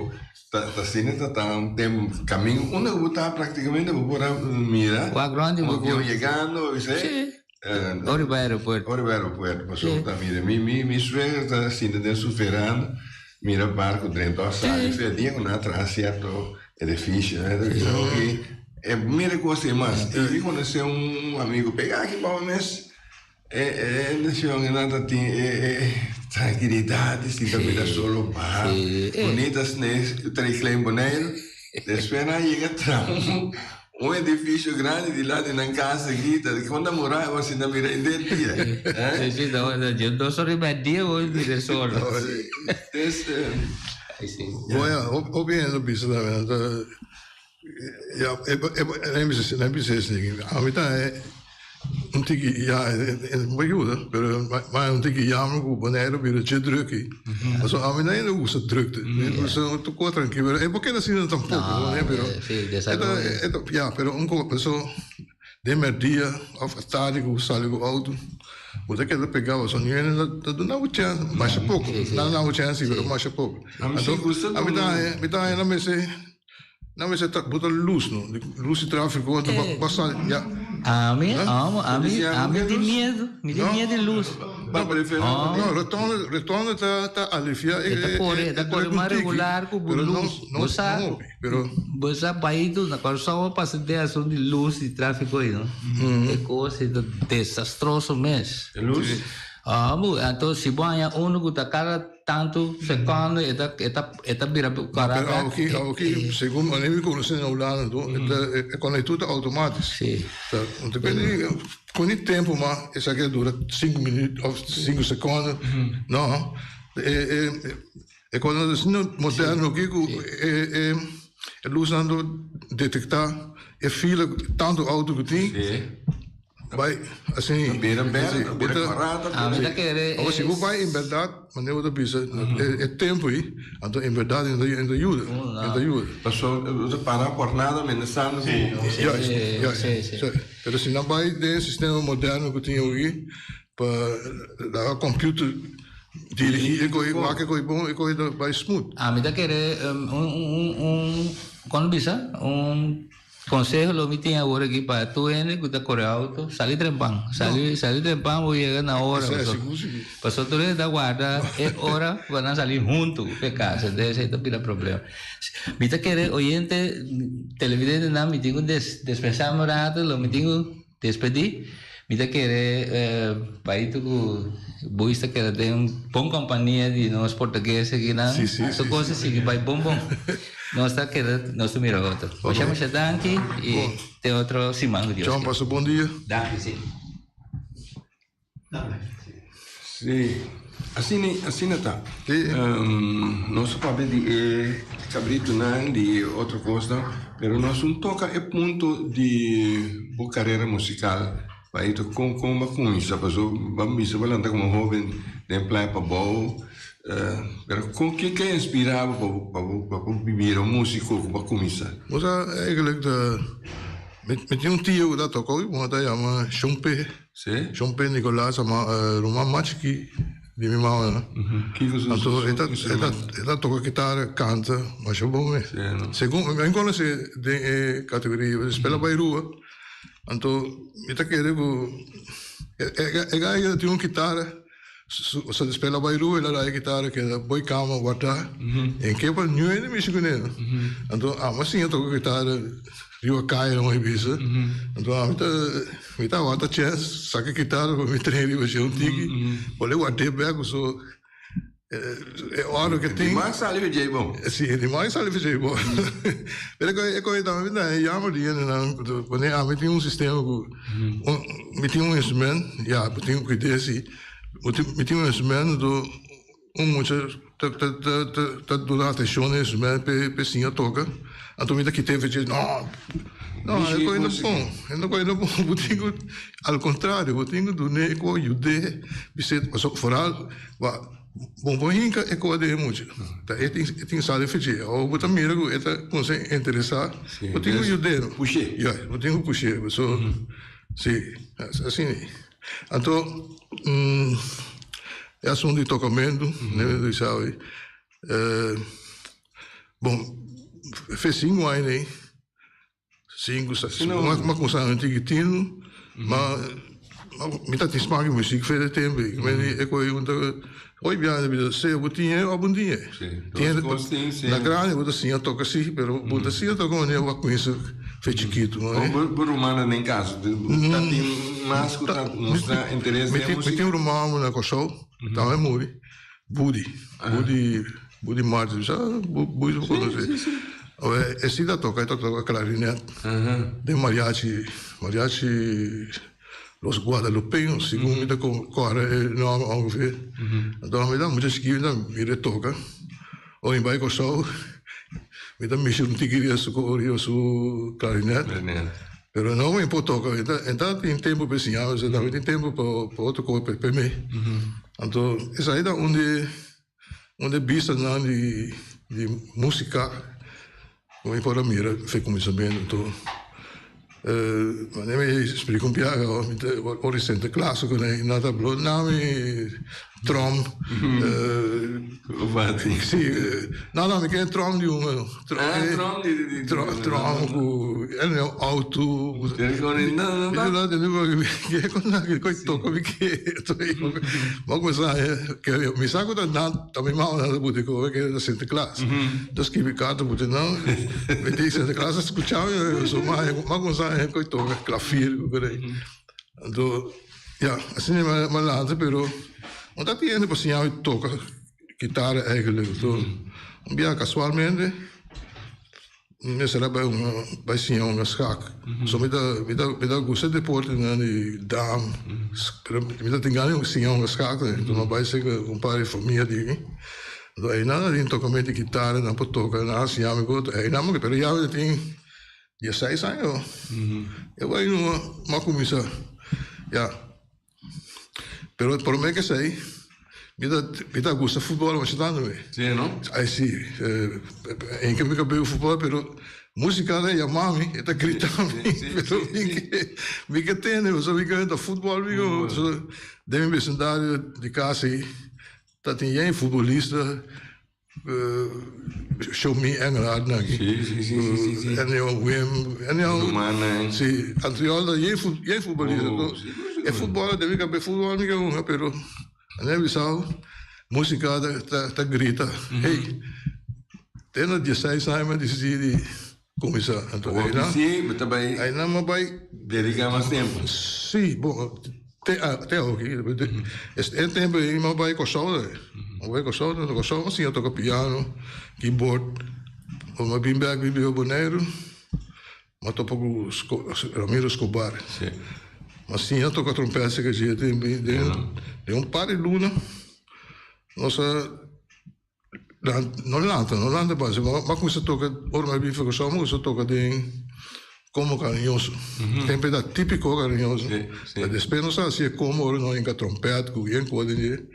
ta asina ta ta un tempo kaminda unda ku bo ta praktikamente bo por a mira un avion yegando bo bisa e Ora bai aeropuerto. Ora bai aeropuerto pasobra bo ta mira mi mi mi suegra ta sinta den su veranda mira barco drenta of sali fe dia ku nan a traha sierto edificio nan ta bisa oke e mira kos ei mas y mi konosé un amigo pega aki pa bo mes E e nacion e nan ta tin e e trankilidad di sinta mira solo baha bunita sne trei Klein Bonaire. Despues nan a yega traha un un edificio grandi dilanti nan cas aki ta con ta mura bo a sinta mira henter dia. Si si ta wak dje dos ora y media bo mira e solo. Des Bueno, hopi hende lo bisa tambe nan ta Ya, e e bisa e bisa esei. Ami ta un tiki ya e no por yuda pero ma un tiki yama ku Boneiru bira dje druk ei. Pasobra ami no hende gusta drukte. Mi gusta tur kos trankil pero e por keda asina tampoco no pero e ta ya pero un kos pasobra den merdia of tardi ku bo sali ku outo bo ta keda pega pasobra niun hende ta duna bo chèns masha poko nan duna bo chèns si pero masha poko. Anto ami ta haña mi ta haña nan mester. Nan mester ta bo ta lus no, lus di trafico anto ba ba sali ya. Ami amo ami ami tin miedo mi tin miedo di lus. No rotonde rotonde ta ta alivia e E ta kore e ta kore mas regular ku bo lus bo sa bo sa paitu na Kòrsou a pasa den asuntu di lus di trafico ei no e kos ei ta desastroso mes. E lus? Amo anto si bo haña uno ku ta kada. Tantu sekondo e ta e ta e ta bira kòrá Pero bèk. awoki awoki segun manera mi konosé na Hulanda anto e ta e konektor ta outomátis. Sí. Ta no ta pende kon di tempu mas esaki a dura sinku minüt òf sinku sekondo no e e e kos asina moderno aki ku e e e lusnan ta detektá e fila tantu outo ku tin. Bai, asina. Ta bira berde, ta bira kòrá, ta bira. Ami ta kere Awor, si bo bai en bèrdat, manera bo ta bisa, e tempu ei, anto en bèrdat e ta yuda, e ta yuda. Pasobra bo ta para por nada menasando ku. Juist, juist. Pero si nan bai den e sistema moderno ku tin awoki, pa laga computer dirigí e koe, wak e koe bon, e koe ta bai smooth. Ami ta kere un, un, un, kon bisa? Un. Conseho lo mi tin awor aki pa tur hende cu ta core auto, sali trempan, sali sali trempan bo yega na ora paso paso tur hende ta warda e ora pa nan sali hunto cu e casa entonces esey ta bira problema. Mi ta kere oyente televidentenan mi tin cu despensami un rato lo mi tin cu despedi mi ta kere paito cu boys ta keda den bon compania di nos portugues akinan tur cos ta sigui bay bon bon. Nos ta keda nos ta mira otro. Masha masha danki y te otro siman cu Dios John kier. pasa bon dia. Danki si. Sí, asina asina ta. Nos a papia di e cabritonan, di e otro cosnan, pero nos un toca e punto di bo carera musical. Paito, con con bo a cuminsa? Pasobra bo a bisa bo a lanta como hoben den Playa Pabou. Pero con ke ke a inspira bo pa bo pa bo bira un musico ku bo a cuminsa? Bo sa eigenlijk ta mi tin un tio ku ta toka hopi bon, ta yama Shon Pe. Si. Shon Pe Nicolaas ama ruman mas chiki di mi mama no. Kiko su Anto e ta instrumento? e ta toka kitara, kanta masha bon mes. Si no. Segun mi konosé den e kategoria, spela bai rua. Anto mi ta kere ku e guy tin un kitara. Sa despues la bai rua el a rai kitara keda boi kama guarda en ke pa niun hende mishi kuné no anto amo a siña toka kitara riba kaya nan hopi bisa anto ami ta mi ta wanta chèns saka kitara pa mi train riba dje un tiki por e guard'é bèk paso e ora ke tin Di mas sali for dje bon. Si di mas sali for dje bon pero e koe tambe mi ta yama di hendenan pone ami tin un sistema ku mi tin un instrument ya bo tin ku idea si mi tin un instrument anto un mucha ta ta ta ta duna atencion na e instrument p'e siña toka anto mi ta kit'e for dje no no e koe no bon e koe no bon bo tin ku al contrario bo tin ku dun'e ku yud'e bis'e pasobra foral. Bon por hinka e koe den e mucha. Ta e tin e tin sali fech'é. Awor bo ta mira ku e ta kuminsá interesá, bo tin ku yud'é no. Push'é. Ya, bo tin ku push'é. So, si, asina ei. Anto, e asuntu di tokamentu, mi ta sabi, bon, fe sinku aña ei. Sinku, seis, ma kumsa un tiki tinu, ma mi ta tin smak di muzik fe de tempu ei. Mi e koe un ta hopi biaha mi ta sea bo tin e o bo no tin e. Na grandi bo ta siña toka si, pero bo ta siña toka manera bo a kuminsa fe chikitu. Bo rumannan den kas ta tin mas ku ta mustra interes den musik? Mi tin un ruman na Kòrsou, tambe muri. Budi, Budi, Budi Martins, sa Budi bo conoce. Awe e si ta toca, e ta toca clarinet den mariachi, mariachi Los Guadalupeños, segun mi ta corda e nomber ongeveer. Anto mi ta mucha chikito mi ta mira e toca. Ora mi bai Kòrsou mi ta mishi un tiki riba su riba su clarinet. Pero no mi por toca, e ta tin tempo pa e siña, e tin tempo pa otro cosa pa mi. Anto esaki ta un di un di e bistanan di di musica ku mi por a mira fe kuminsamentu. Anto manera mi splika un biaha mi ta ora di senta klas ku nan nan ta blo nami trom si no no mi ke trom di un trom ku auto mi sa ku ta nan ta mi mama nan ta buti ku mi ke ta sinta klas ta skibi karta buti nan mi di sinta klas a skucha mi so mi a kuminsá haña ku toka klafir ku kos ei anto ya asina mi a lanta pero no ta tin hende pa siña mi toka kitara eigenlijk anto un bia kasualmente. Mi mester a bai un bai siña un skak. So mi ta mi ta mi ta gusta deportenan di dam, pero mi ta tin gana di siña un skak. Enton mi a bai serka un par di famia di mi. Enton einan a tin tokamentu di kitara, nan por toka, nan a siña mi ku einan mi pero ya mi ta tin dieseis aña. E bai numa mi a kuminsá ya. Pero prome ke esei mi ta mi ta gusta futbol masha tantu mi. Si no? Ai si, en ke mi ka bebe futbol pero musika ta yama mi, e ta grita mi, pero mi ke mi ke tende pasobra mi ke ta futbol mi ke so den mi besindario di kas ei ta tin yen futbolista. Show me Engelhard nan aki. Sí, sí, sí, sí, sí, sí. En yo Wim, en yo. Rumannan. Sí, anto yo yen fut, yen futbolista. Oh, sí, sí, E futbol debe ka be futbol mi ke hunga, pero a bisao música ta ta ta grita. Hey, te na 16 aña mi a disidi di kuminsá. Anto Hopi einan, sí, bo ta bai einan mi a bai dediká mas tempu. Sí, bon, te a te awoki. E tempu ei mi a bai Kòrsou tambe. Mi a bai Kòrsou, na Kòrsou mi a siña toka piano, keyboard. Mi a bin bèk bin biba Boneiru, mi a topa ku Ramiro Escobar. Mi a siña toka trompèt serka dje den den un par di luna nos a. No lanta, no lanta base. Ma ma kuminsa toka, ora mi a bin Ferguson, mi kuminsa toka den Combo Cariñoso. Tempo e ta típico cariñoso. Sí, sí. Despues nos a hasi e combo ora nos hinka trompèt ku bien kos den dje.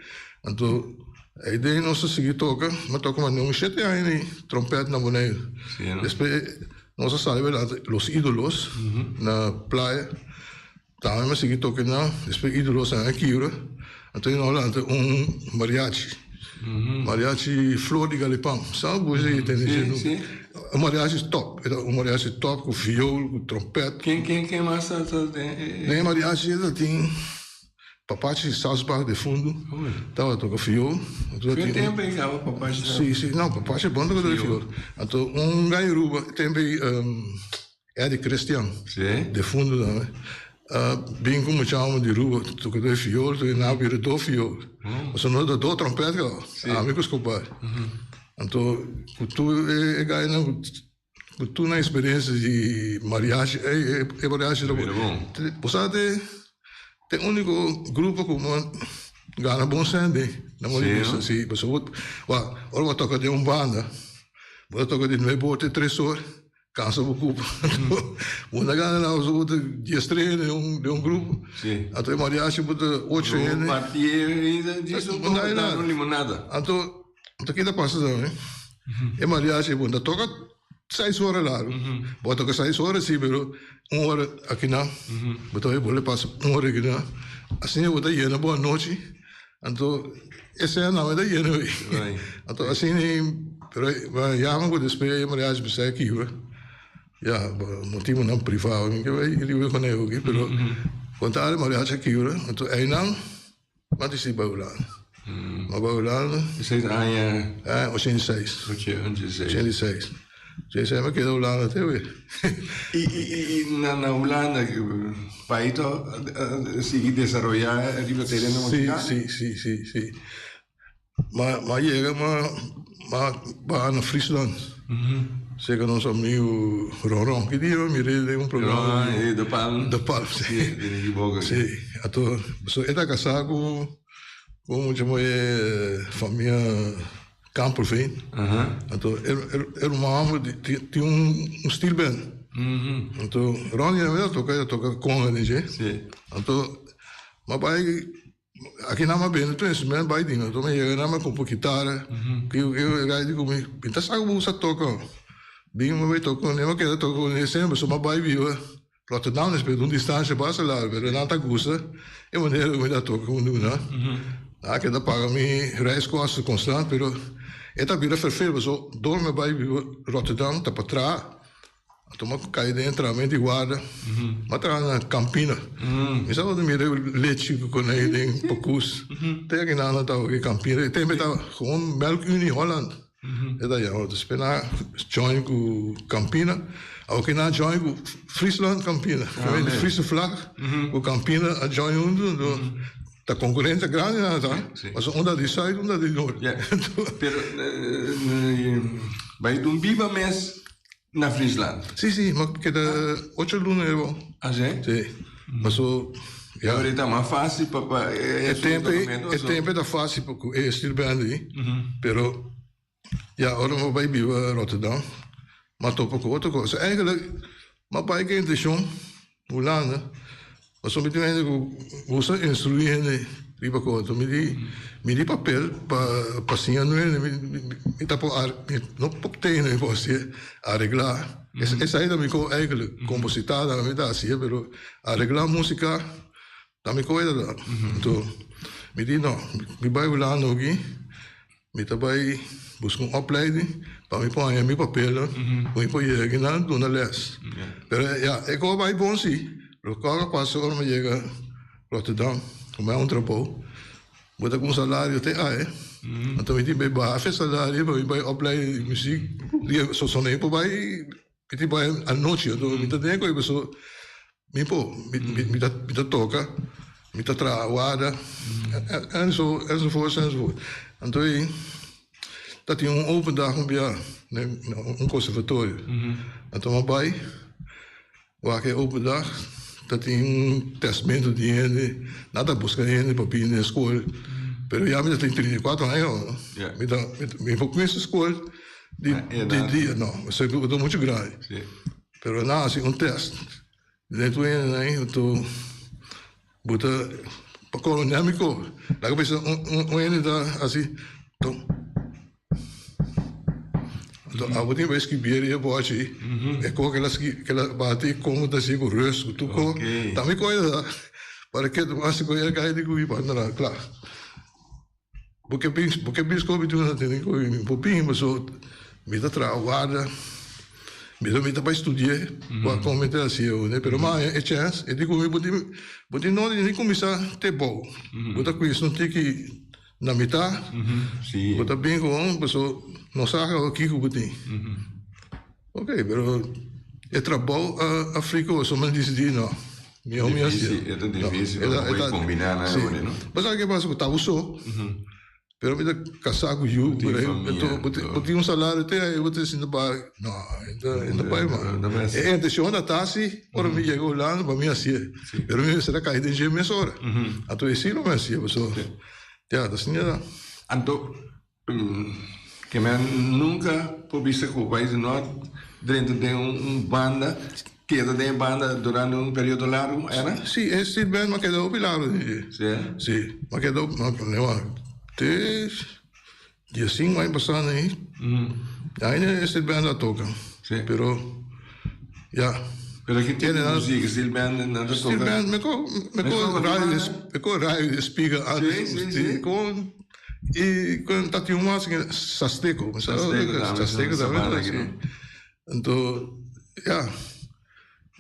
Anto ei den nos a sigui toka, mi a toka mas un shete aña di trompèt na Boneiru. Sí, no? Despues nos a sali bai Los Ídolos na playa. Tambe mi a sigui toka nan, despues Ídolos a kibra, anto nan a lanta un mariachi, mariachi Flor di Galipán, sa bo si tende dje no? Un mariachi top, e ta un mariachi top ku viool, ku trompèt. Ken ken ken mas ta ta den e? Den e mariachi ta tin Papachi Salzbach defuntu, tabata toka viool. Fe tempu ei kaba Papachi ta. Si, si, no Papachi bon toka viool. Anto un gai Aruba tempu ei. Eddie Christian, defuntu tambe, a bin ku mucha homi di Aruba toka e viool, toka nan a bira do viool. Pasobra nos ta do trompet kaba, ami ku Escobar. Anto ku tur e gainan ku tur nan experiencia di mariachi, ey e mariachi ta bon. Bo sa te e unico grupo ku bo gana bon sèn den, na modo di bisa. Si, pasobra bo, ora bo a toka den un banda, bo ta toka di nuebe or te tres or. Cansa bo cupa. Bo na gana na bo ta 13 hende den un grupo. Si. Anto e mariachi bo ta 8 hende. Bo parti e djis un poco ta un limonada. Anto anto kita pasa tambe? E mariachi bo ta toca 6 ora largo. Bo a toca 6 ora si pero un ora akinan. Bo ta bolbe pasa un ora akinan. Asina bo ta yena bo anochi. Anto e sena nan ta yena wi. Anto asina pero yama ku despues e mariachi bisa a kibra. Ya motibonan privado mi ke bai riba ku nan aki pero konta e mariachi a kibra anto einan nan disidi bai Hulanda. Nan bai Hulanda. Esei ta aña? 86. 86. 86. Esei mi a keda Hulanda te awe. I i na na Hulanda pais ta sigui desaroyá riba tereno musical? Si, si, si, si. Ma ma yega ma ma baha na Friesland. Serka nos amigu Ron Ron. Ki dia mi mir'é den un programa. Ron De Palm. De Palm, si. Si, den e boka. Si. Anto e ta kasá ku un mucha muhé famia. Kamperveen. Anto e ruman homber tin un steel band. Anto Ronnie tambe ta toka, e ta toka conga den dje. Anto mi bai aki nan mi a bende tur instrument bai dina. Anto mi yega nan mi a kumpra kitara. E guy di ku mi, mi ta sa ku bo sa toka. Bin mi bai toka ku ne, mi a keda toka ku ne semper. So mi a bai biba Rotterdam despues di un distancia basta largo, pero nan ta gusta e manera cu mi ta toca cu nan. Nan a keda paga mi reiskosten constant, pero e ta bira ferfeel pasobra dor mi a bay biba Rotterdam ta pa traha, a tuma cay den entrenamento di guarda, mi a traha na Campina. Mi sa tabata mira lechi cu koney den pokus, te aki nan nan tabata Campina, e tempo e tabata gewoon Melkunie Holland. E ta yama despues nan a join ku Campina awo nan a join ku Friesland Campina di Friese vlag ku Campina a join huntu anto ta konkurensia grandi nan ta pasobra un ta di sùit un ta di nort. Pero bai dun biba mes na Friesland? Si si mi a keda ocho luna ebo. Ah si? Si paso ya. Pero e ta mas fácil pa pa e tempo e tempo ta fácil pa ku e steel band ei pero ya ora mi bai biba Rotterdam mi a topa ku otro kos eigenlijk mi a bai ku e intenshon Hulanda pasobra mi tin hende ku gusta instruí hende riba kos mi di mi di papel pa pa siña nuebe mi ta por no por tene mi por hasié areglá esei ta mi kos eigenlijk kompositá tambe mi ta hasié pero Areglá músika ta mi koe ta. Anto mi di no, mi bai Hulanda oki, mi ta bai buska un opleiding pa mi por haña mi papelnan ku mi por yega akinan duna lès. Pero ya, e koe a bai bon si, pero kòrda a pasa ora mi yega Rotterdam, ku mi a un trabou, bo ta ku un salario te ae, anto mi tin bai baha e salario pa mi bai opleiding di muzik, sosoné por bai. Mi tin bai anochi anto mi ta den koe paso mi por mi ta mi ta toka mi ta traha warda enzo enzovoort enzovoort anto ei ta tin un open dag un bia den un conservatorio anto mi a bai wak e open dag ta tin un testmento di hende nan ta buska hende pa bini den skol pero ya mi ta tin 34 aña mi ta mi por kuminsa skol. Di di dia no, esei ku ta muchu grandi. Pero nan hasi un test. Den tur hende nan anto bo ta pa koronia mi ko. Laga bisa un un hende ta hasi ton. Anto abo tin bai skibié riba bochi e ko kila kila bati komo ta hasi ku rus ku tur ko. Ta mi ko ta para ke hasi ku e guy di ku mi pa nan kla. Bo ke bin, bo ke bin skol mi duna tene ku mi por bin paso mi ta traha warda, mi ta mi ta bai studi'é wak kon mi ta hasié awe pero mi a haña e chèns e di ku mi bo tin bo tin nodi ni kuminsá te bou bo ta kuminsa un tiki na mitá bo ta bin gewoon paso no sa awe kiko bo tin. Ok, pero e trabou a friko so mi disidí no. Mihó mi hasié. Difícil, e ta difícil pa bo bai kombiná nan awor, no? Bo sa ke pasa ku ta bo so, pero mi ta kasá ku yu, bo tin un salario te ahí bo ta sinta bai, no, e ta bai mas. E intenshon ta ta si ora mi yega Hulanda pa mi hasié, pero mi mester a kai den dje mesora. Anto esei lo mi hasié pasobra ya ta asina ta. Anto. Ke men nunka por bisa ku País no a drenta den un banda, keda den e banda durante un periodo largu, era? Sí, e steel band m'a keda hopi largu den dje. Sí? Sí, m'a keda hopi, te diesinku aña pasá nei, ainda e steel band a toka. Sí. Pero, ya. Pero ki tipo di muzik steel band nan ta toka? Steel band, meko, meko radio, meko radio di spiga antes. Sí, sí, sí. Kon. I kon ta tin un mas Sasteko, mi sa Sasteko tambe, si. Anto ya,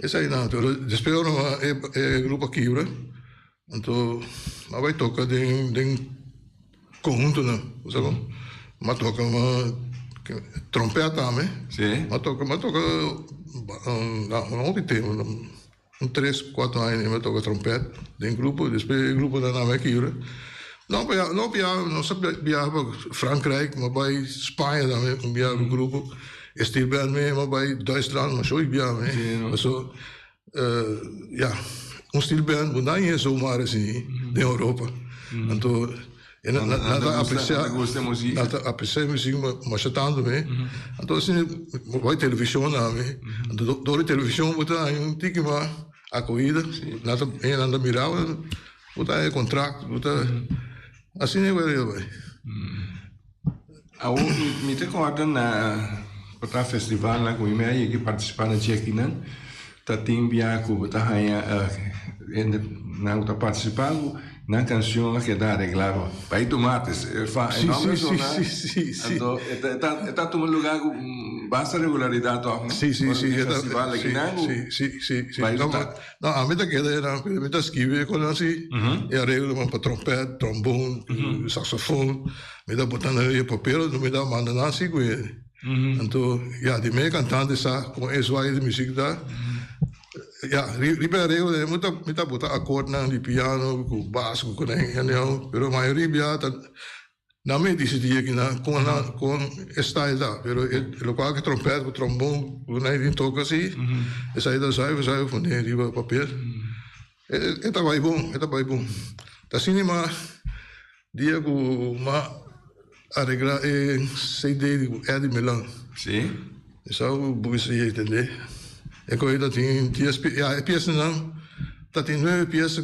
eseinan. Pero despues ora e grupo a kibra, anto a bai toka den den konhuntonan, bo sa kon. Mi a toka trompèt tambe, mi a toka mi a toka un hopi tempu. Un tres, cuatro aña mi a toca trompet den grupo, despues e gruponan a bai kibra. No bia, no bia, nos a biaha pa Frankrijk, mi a bai Spaña tambe un biaha cu grupo, e steel band mi a bai Duitsland, masha hopi biaha mi. Paso ya, un steel band bo no a haya zomaar asina den Europa. Anto E nan ta aprecia, nan ta aprecia e muziek masha tanto me. Anto asina bo bai television tambe. Anto door di television bo ta haña un tiki mas acohida. Nan ta hende nan ta mira bo, bo ta haña contract, bo ta asina e wea bai. Awor mi ta corda na por ta festivalnan cu mi a yega participa na dje akinan ta tin bia cu bo ta haya hende nan cu ta participa cu nan cancion a keda aregla pa Tomates e fa e nomber sona anto e ta tuma lugar cu basta regularidad toch no? Si si si e festival akinan cu si si si no ami ta keda enan pero mi ta skibi e cosnan asi e areglonan pa trompet, trombon, saxofon. Mi ta bota nan e papel, anto mi ta manda nan así ku e. Anto, ya, di mi e kantante sa kon e zwaai di muzik ta. Ya, riba e areglo den mi ta mi ta bota akordnan di piano ku bas ku kunen anyhow, pero mayoria bia ta nan mi disidí akinan kon nan kon e style ta, pero e lokual ku trompèt ku trombon ku nan tin toka así, esei ta zuiver zuiver pone riba papel. E ta bai bon, e ta bai bon. Ta asina ma dia ku m'a areglá e CD di Eddie Milan. Sí. Esau ku bo bisa yei tende. E koe ta tin dies pie, ya e piesanan ta tin nuebe piesa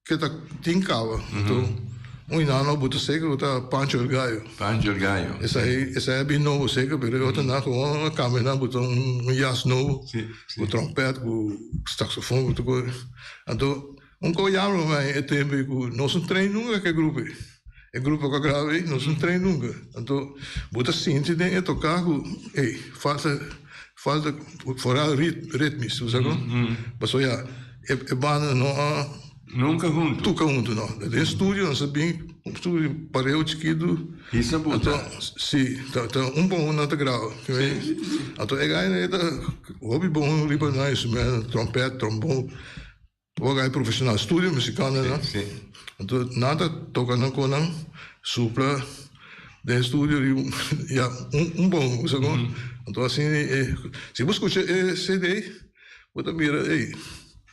ke ta tin kaba. Anto un di nan no bo ta seker ku ta Pancho el Gallo. Pancho el Gallo. Esei esei a bin nobo seker pero e otronan gewoon a kambia nan bo ta un jas nobo. Sí. Ku trompèt, ku saksofon, ku tur kos. Anto un kos yama pa mi e tempu ei ku nos no train nunka ku e grupo ei. E grupo ku a graba ei, nos no train nunka. Anto bo ta sinti den e toká ku ey, falta falta foral ritmis, bo sa kon? Pasobra ya e banda no a. Nunka huntu. Tuka huntu no. Den studio nos a bin un studio pareu chikitu. Hisa buta. Anto si, ta ta un pa un nan ta graba. Si. Anto e gai nan e ta hopi bon riba nan instrumento, trompet, trombon. Bo gai profesional, studio musikal nan. Si. Anto nan ta toka nan kon nan supla den studio riba ya un un bon, bo sa kon? Anto asina e si bo skucha e CD. Bo ta mira, ey,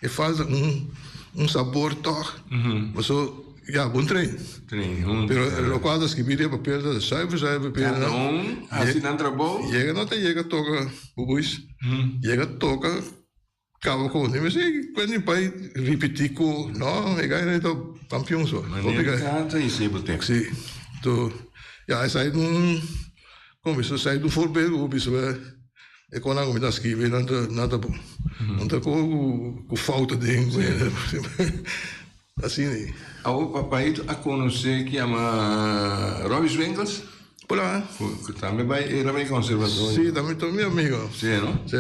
e falta un, un sabor tog. Paso, ya, bon train. Train huntu. Pero locual ta skibi den papel ta zuiver, zuiver papel. Cada un haci nan trabou. Yega no ta yega toca, bubuis. Yega toca, caba cu. Mi mester cuenta mi pai ripiti cu, no, e gai ta campeon so. Manera canta y sebo te. Si. To, ya, esai un, como bisa, esai un voorbeeld cu bo bisa. E konan ku mi ta skibi nan ta nan ta bon. Nan ta ku ku fouta den asina ei. Awor papaito a konosé ki yama Robbie Swinkels? Hola. Ku tambe bai era bai konservatorio. Si, tambe ta mi amigo. Si no? Si,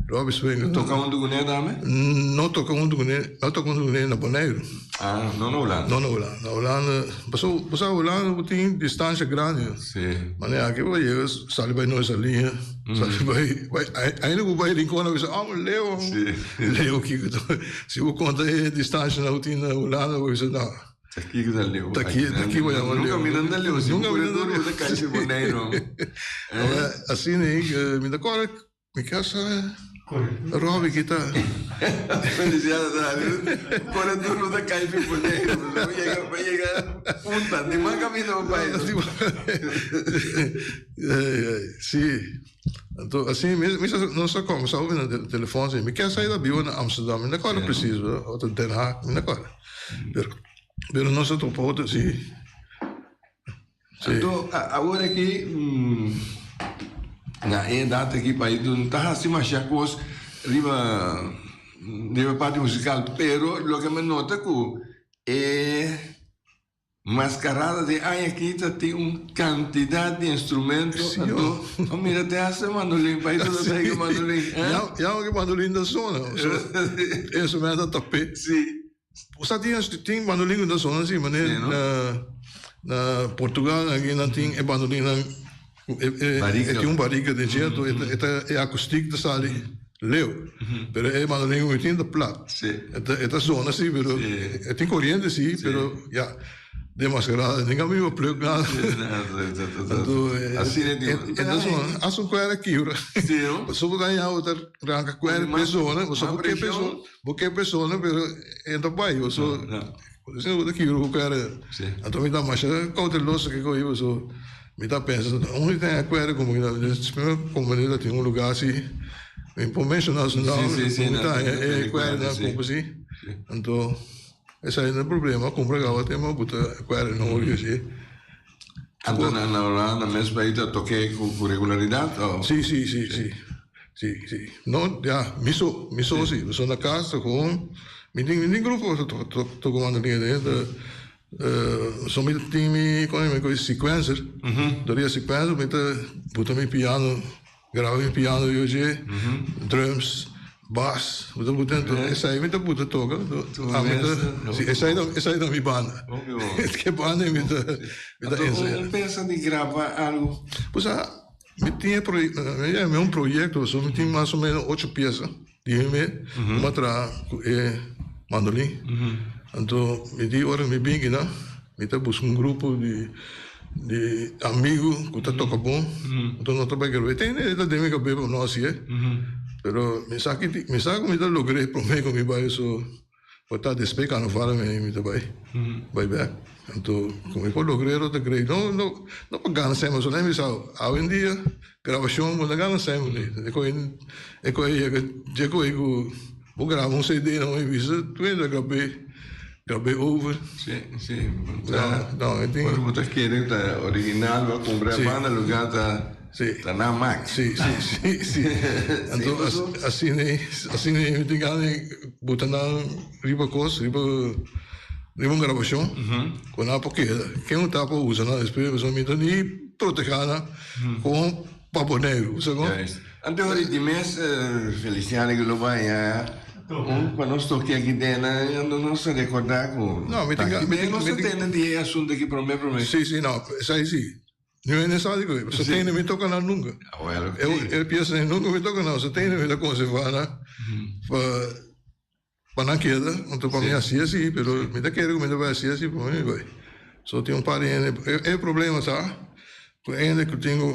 Robbie Swinkels. Toka huntu kuné tambe? No toka huntu kuné, no toka huntu kuné na Boneiru. Ah, no na Hulanda. No na Hulanda. Na Hulanda, paso bo sa Hulanda bo tin distancia grandi. Si. Manera aki bo yega sali bai Nueva Zelanda, sali bai, bai, ainda ku bai Rincon a bisa, oh leu, Si. leu kiko ta, si bo konta e distancia nan ku tin na Hulanda bo bisa no. Ta kiko ta leu. Ta ki, ta ki bo yama leu. Nunka mi nan ta leu, si Nunka bo mi nan ta kore leu. duru bo ta kai si Boneiru. Asina, mi ta kòrda mi kasa. Robbie kita. Feliciano Dario. Kore duro ta kai fi Boneiru. Bo yega, bo yega punta. Di man camino bo bai. Sí. Anto así mi mi no sa como sa na telefon sí. Mi kier sa da biba na Amsterdam. Mi no acorda precies, o Den Haag, mi no acorda. Pero pero nos a topa otro sí. Anto awor aki na e edat aki pa no ta hasi masha kos riba riba e parti musikal pero loke mi nota ku e maskarada di aña aki ta tin un kantidat di instrumento anto bo mira te hasta mandolin pa ta traiga mandolin. Ya ku mandolin ta sona instrumento ta tap'e. Bo sa tin tin bandolin ku ta sona si manera na na Portugal aki nan tin e bandolinnan ku e e tin un barika den dje anto e ta e akustik ta sali leu pero e bandolin ku mi tin ta plat e ta sona si pero e tin koriente si pero ya. Den mascarada ninga mi bo pluk nada. Anto hasta un cuera kibra. Pasobra bo ta haña bo ta ranca cuera persona, bo sa bo ke persona, bo ke persona pero e no ta bay pasobra asina bo ta kibra ku cuera. Anto mi ta masha cauteloso ke koe pasobra mi ta pensa unda tin e cuera como ki ta mi ta tin un lugar asi mi por menciona su nomber mi ta haña e cuera como si anto. Esei no e problema, kumpra kaba tema bu ta kuere norio si. Anto na na Holanda mes bai ta toke ku ku regularidat o? Si si si si si si no ya mi so mi so si mi so na kas ta gewoon mi tin mi tin grupo ta toka mandolina den ta so mi tin mi komo mi koe sequencer dor di e sequencer mi ta buta mi piano. Graba mi piano yo dje, drums, bass, bo ta buta enton esai mi ta buta toka, ami ta, si esai ta esai ta mi banda. Ke banda mi ta mi ta ensaya. Anto bo pensa di graba algo? Pues a mi tin e proye mi un proyecto so mi tin mas o menos ocho pieza di mi mes ku mi a traha ku e mandolin. Anto mi di ora mi bin kina mi ta buska un grupo di di amigu ku ta toka bon anto no ta bai grab'é te e ta den mi kabes pa no hasié pero mi sa ki mi sa ku mi ta logr'é promé ku mi bai so por ta despues karnaval mi ta bai bai bèk anto ku mi por logr'é lo ta great no no no pa gana sèn pasobra mi sa awendia grabashon bo no ta gana sèn e koe e koe yega dje koe ku Bo graba un CD na un revista, tu hende a grab'é, grab'é over. Sí, sí. No, no, e tin. Ora bo ta kere ta original, bo a kumpra Sí. banda lugar ta Sí. ta na mak. Sí, sí, sí, sí. Anto paso. asina ei, asina ei mi tin gana di buta nan riba kos, riba riba un grabashon ku nan por keda. Ken ku ta por usa nan despues pasobra mi ta ni protegá nan kon Pa Boneiru, sa kon? Juist. Anto ora di mes Feliciano ku lo baña un pa nos toke aki den anto nos ta recorda ku No, mi tin mi mi tin nos ta mi tin tende di e asunto aki prome prome. Si, si, no, esei si. Niun hende sa di ku e. Sa tende mi toka nan nunka. Awel, E e piesa nunka mi toka nan, sa tende mi ta konserva nan pa Pa nan keda, anto pa mi hasi asi, pero mi ta kere ku mi ta bai hasi asi, pa mi bai. So tin un par di hende, e problema ta ku e hende ku tin ku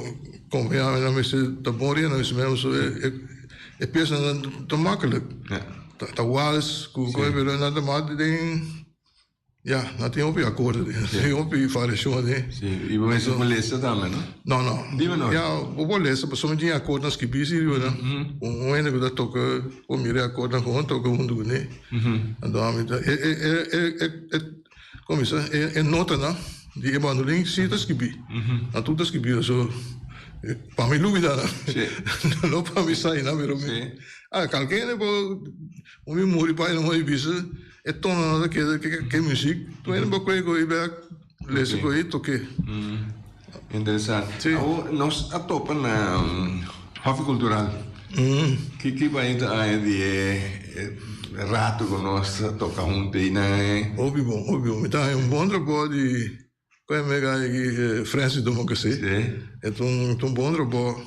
konfia mi nan mester ta bon riba nan mester so e piesanan ta makkelijk. Ta wals ku koe pero nan ta mas den. Ya, nan tin hopi akorde den, nan tin hopi variashon den. Sí, i bo mester por lesa tambe, no? No, no. Dime no. Ya, bo por lesa, pasobra mi tin akordnan skibí si riba nan. Un hende ku ta toka por mira e akordnan gewoon toka huntu kuné. Anto ami ta, e, e, e, e, e, e, komo bisa, e, e notanan di e bandolin si ta skibí. Nan tur ta skibí, so pa mi lubidá nan. Sí. No pa mi sa einan, pero mi, Sí. ah, kalke hende por, un mi muri pa ei, bisa. E tono nan ta keda ke muziek. Tur hende bo koe koe bek lesa koe toke. Interesante. Si. Awor nos a topa na Hofi Cultural. Ki bai ta aña di e rato ku nos a toka huntu ei na e. Hopi bon, hopi bon. Mi ta haña un bon trabou di koe mega aki Francis Domonkasé. Si. E ta un bon trabou.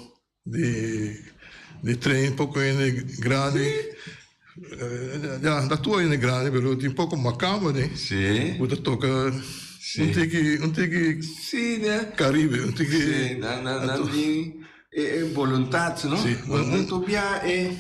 Di di train poco hende grandi ya ta tur hende grandi pero tin poco macamba den Sí. cu ta toca Sí. un tiki un tiki Sí, ne? Caribe un tiki Sí, nan nan nan tin e e voluntad, no? Sí. Un un tobia e.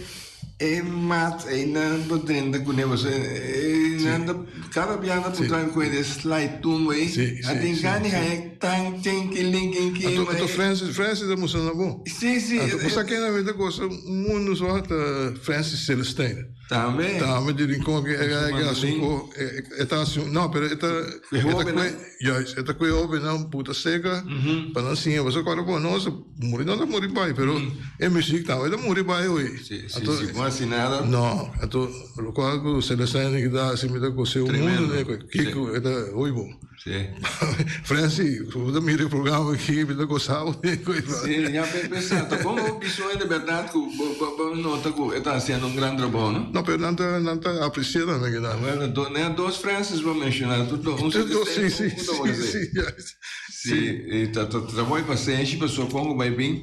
E mat einan bo drenta kuné pasobra einan ta kada biaha ta puntra mi ku e slide tumba ei a tin gana di haña tan tin kilin kin kin Anto anto Francis Francis a mustra na bo? Si si Anto bo sa kende mi ta gosa mundu so ta Francis Celestijn. Tambe. Tambe di Rincon ke e ke hasi un ko e ta hasi un no pero e ta Ku e hobennan. Juist e ta ku e hobennan puta seka pa nan siña pasobra kòrda ku nos muri nan ta muri bai pero e muziek tambe ta muri bai oye. Si si si bo hasi nada. No anto lokual ku Celestijn a kita hasi mi ta gos'é un mundu kiko e ta hopi bon. Sí. Francie, bo ta mira e programa aki, mi ta gosa bo den koe. Sí, ya pe pesa, ta bon bo biso e de berdad ku bo bo bo nota ku e ta hasiendo un gran trabou, no? No, pero nan ta nan ta aprecia tambe kinan. Bueno, do nea dos Francis bo menciona, tur do un Tur dos, sí, sí, un ta sí, sí, juist. Sí, e ta ta trabou e pasenshi pasobra kon ku bai bin,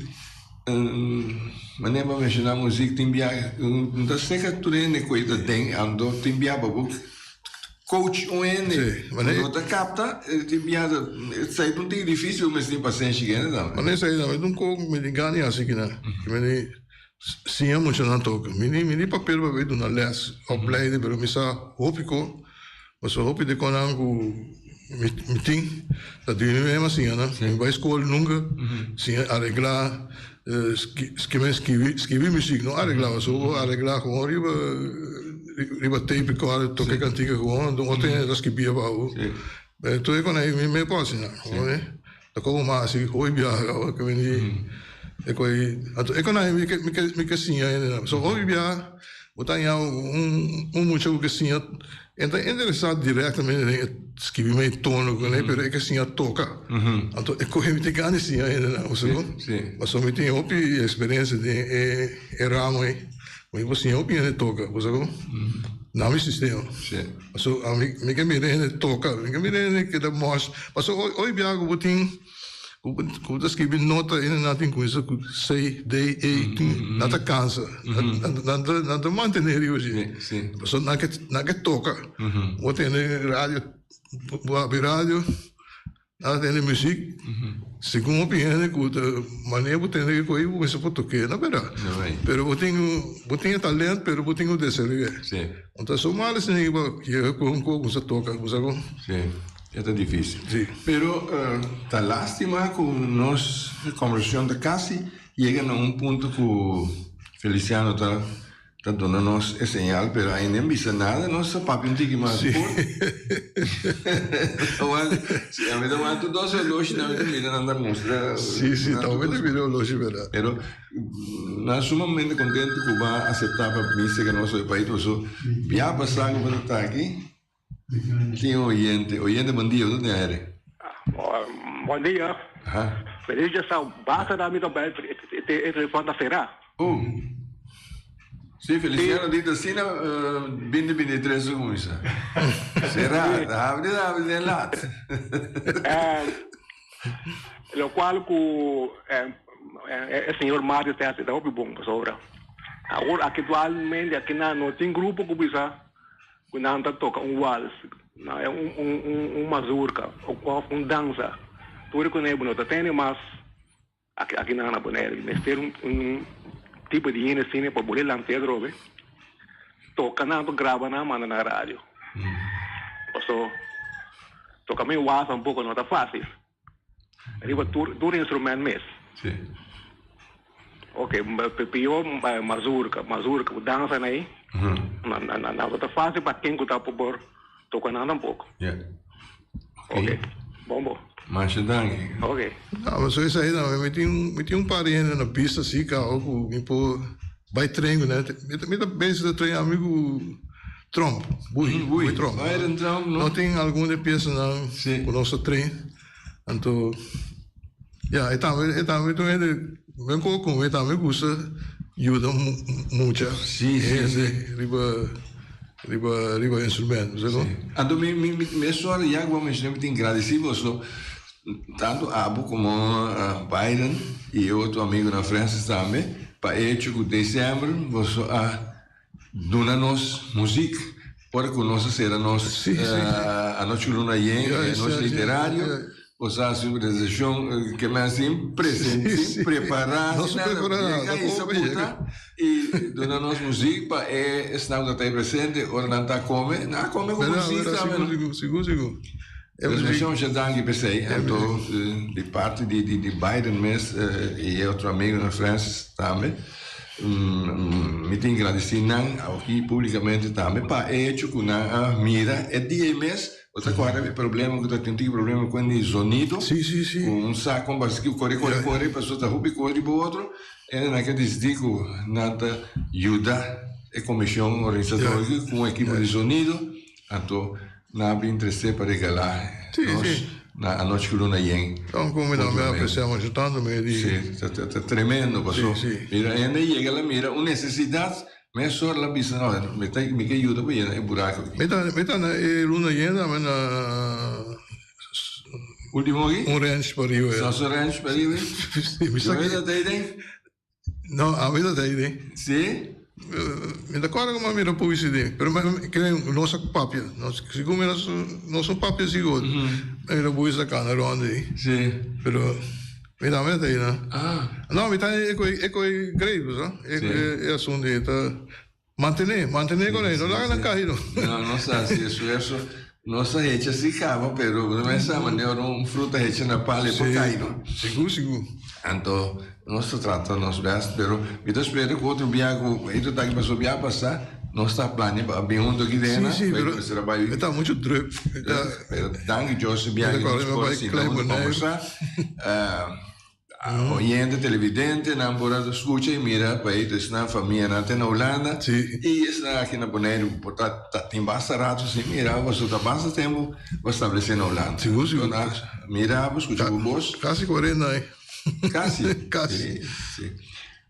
manera bo menciona muziek tin bia, no ta seka tur hende ku e ta den, anto tin bia pa bo Coach un hende Sí, ku wanneer no ta kapta, e tin biaha esei ta un tiki difícil, mester tin pasenshi ku hende tambe. Wanneer esei tambe ta un kos mi tin gana di hasi kinan. Mi di siña muchanan toka. Mi di mi di papel pa bay duna les, opleiding, pero mi sa hopi ko, pasobra hopi di konan ku mi mi tin ta di mi mes a siña nan. Mi bai skol nunka siña areglá, skibi skibi muziek, no areglá, pasobra areglá gewoon riba. Riba tape recorder toca e cantica gewoon, anto otro hende ta skibia pa bo. Pero tur e con ei mi me por asina, Ta como mas asi hoy biaha caba ke mi di e coi, anto e con ei mi ke mi ke mi ke siña hendenan. So hopi biaha bo ta haña un un mucha ku ke siña, e ta interesa directamente den e skibi mei tono ku pero e ke siña toca. Anto e coi mi tin gana di siña hendenan, bo sa kon? Pasobra mi tin hopi experiencia den e e ramo ei. Mi por siña hopi hende toka, bo sa kon? Na mi sistema. Paso ami mi ke mira hende toka, mi ke mira hende keda mòsh. Paso hoy bia ku bo tin ku bo ta skibi nota hende nan tin kuminsa ku C, D, E, tin nan ta kansa. Nan ta nan ta mantené riba dje. Paso nan ke nan ke toka. Bo tende radio, bo habri radio. Nan a tende muziek, segun hopi hende ku ta manera bo tende e koe bo mester por tok'é, no berdad? Pero bo tin bo tin e talent pero bo tin ku desaroy'é. Entonces so mal esei bo yega ku un koe ku sa toka, bo sa kon? Sí, e ta difícil. Sí. Pero ta lástima ku nos kombersashon ta kasi yega na un punto ku Feliciano ta Ta duna nos e señal, pero ainda en bisa nada, nos ta papia un tiki mas pur. Si, ami ta wak tur dos oloshi, ami ta mira nan ta mustra. Si, si, ta hopi ta mira oloshi, berdad. Pero, nan sumamente contento cu bo a acepta pa bini cerca nos hoy pa paso bia pasa cu bo ta ta aki, tin un oyente. Oyente, bon dia, bo ta den aire. Bon dia. Feliz dia sa basta na mi ta bel e telefon ta sera. Oh. Sí, Feliciano di ta asina binti binti tres a cuminsa. Sera, ta habri ta habri den laat. Locual cu e señor Mario ta haci ta hopi bon pasobra awor actualmente aki nan no tin grupo cu bisa cu nan ta toca un wals, un mazurka of un danza. Tur e cunebo no ta tene mas. Aki aki nan na Bonaire mester un un tipo di hende asina pa bo lanta e atrobe toca nan pa graba nan manda na radio paso toca mi wals tampoco no ta facil riba tur tur instrument mes ok pio mazurka mazurka ku dansa nan ei no ta facil pa ken ku ta por toca nan tampoco. Ok, bon bo. Masha danki. Ok. No, paso esei no, mi tin mi tin un par di hende na bista si cabo cu mi por bay train cu nan. Mi ta mi ta bezig ta train ami cu Trump, Bui, Bui Trump. Biden Trump no. No tin algun di e piesanan cu nos ta train. Anto, ya, e tambe e tambe ta un hende men cu cu mi tambe gusta yuda mucha hende riba riba riba instrument, bo sa con? Anto mi mi mi mesora ya cu bo a menciona mi tin gradeci boso tanto abo como Byron y e otro amigonan Francis tambe pa e hecho cu december boso a Duna nos muziek ora ku nos a sera nos Anochi Luna Yen, e anochi literario. Bo sa hasi un presentashon ke men sin presen sin prepará No sin sin nada. prepará nada, Yega i tampoco sa yega. puta i duna nos muzik pa e esnan ku ta ei presente ora nan ta kome, nan a kome ku Verdad, muzik verdad, tambe sigur, no. sigur, sigur, sigur. E Dus muzik, masha masha danki p'esei. e Anto muzik. di parti di di Biden mes i e otro amigonan Francis tambe mi tin gradisí nan awoki publikamente tambe pa e hecho ku nan a mira e dia ei mes. Bo ta kòrda e problema ku ta tin tin problema ku e zonido Sí, sí, sí. ku un sa kon baski kore kore Ja. kore pasobra ta hopi kos riba otro e nan ke disidí ku nan ta yuda e komishon organisador Ja. aki ku un ekipo Ja. di zonido anto nan a bin trese pa regalá Sí, nos sí. na anochi ku luna yen Então, como otro me mes. apreciamos tanto, me di. Sí, ta tremendo Sí, paso sí. mira hende yega la mira un nesesidat Mesora la bisa, no, mi ta, mi ke yuda pa yena e buraku aki. Mi ta, mi ta na e luna yena, mi na Ultimo aki? Un ranch pa riba. Sasso Ranch pa riba? Sí, mi sa Yo ki. ta tei den? No, ami ta tei den. Sí? Mi ta kòrda ku mi a mira poesi den, pero mi kere nos a papia, nos, sigur mi nos, nos no papia sigur. Mi mira poesi ta kana rònt ei. Sí. Pero. Mi tambe ta ei na. Ah. No, mi ta e koi e koi grei, bo sa. E Sí. e asuntu ei ta mantené, mantené kon ei, no laga nan kai no. No, nos ta hasi esfuerso. Nos ta hecha si kaba, pero bo ta sa manera ora un fruta hecha na palo e por Sí, kai no. sigur, sigur. Anto nos ta trata nos best, pero mi ta spera ku otro bia ku e ta aki pasobra bia pasá nos ta plania pa bin huntu aki Sí, den, sí, pa pero mester a bai. e ta muchu druk. E ta Pero danki Dios e mi biaha ta nos kòrda mi a por bai sinta Klein huntu Bonaire. kombersá. Oyente, televidente, nan por a skucha i mira pa e esnan famianan te na Hulanda Sí. i esnan aki na Boneiru ku por ta ta tin basta rato sin mira bo, pasobra ta basta tempu bo establesé na Hulanda. Sigur, sigur. Nan mira bo, skucha bo bos. Kasi kuarenta aña. Kasi? Kasi. Sí, sí.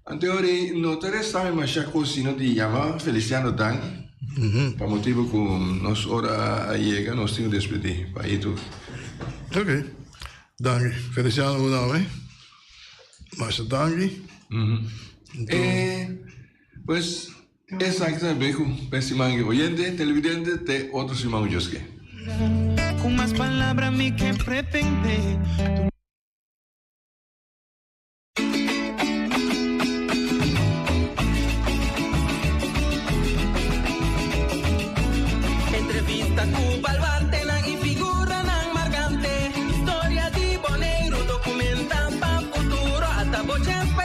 Anto ora ei no ta resta mi masha kos sino di yama Feliciano danki pa motibu ku nos ora a yega nos tin ku despedí pa ei tur. Ok, danki Feliciano bo dame masha danki. E pues esaki ta be ku pa e siman aki oyente, televidente te otro siman ku Dios ke. Ku mas palabra mi ke pretende. Entrevista ku baluartenan i figuranan markante. Historia di Boneiru dokumenta pa futuro. Ata bo chèns pa.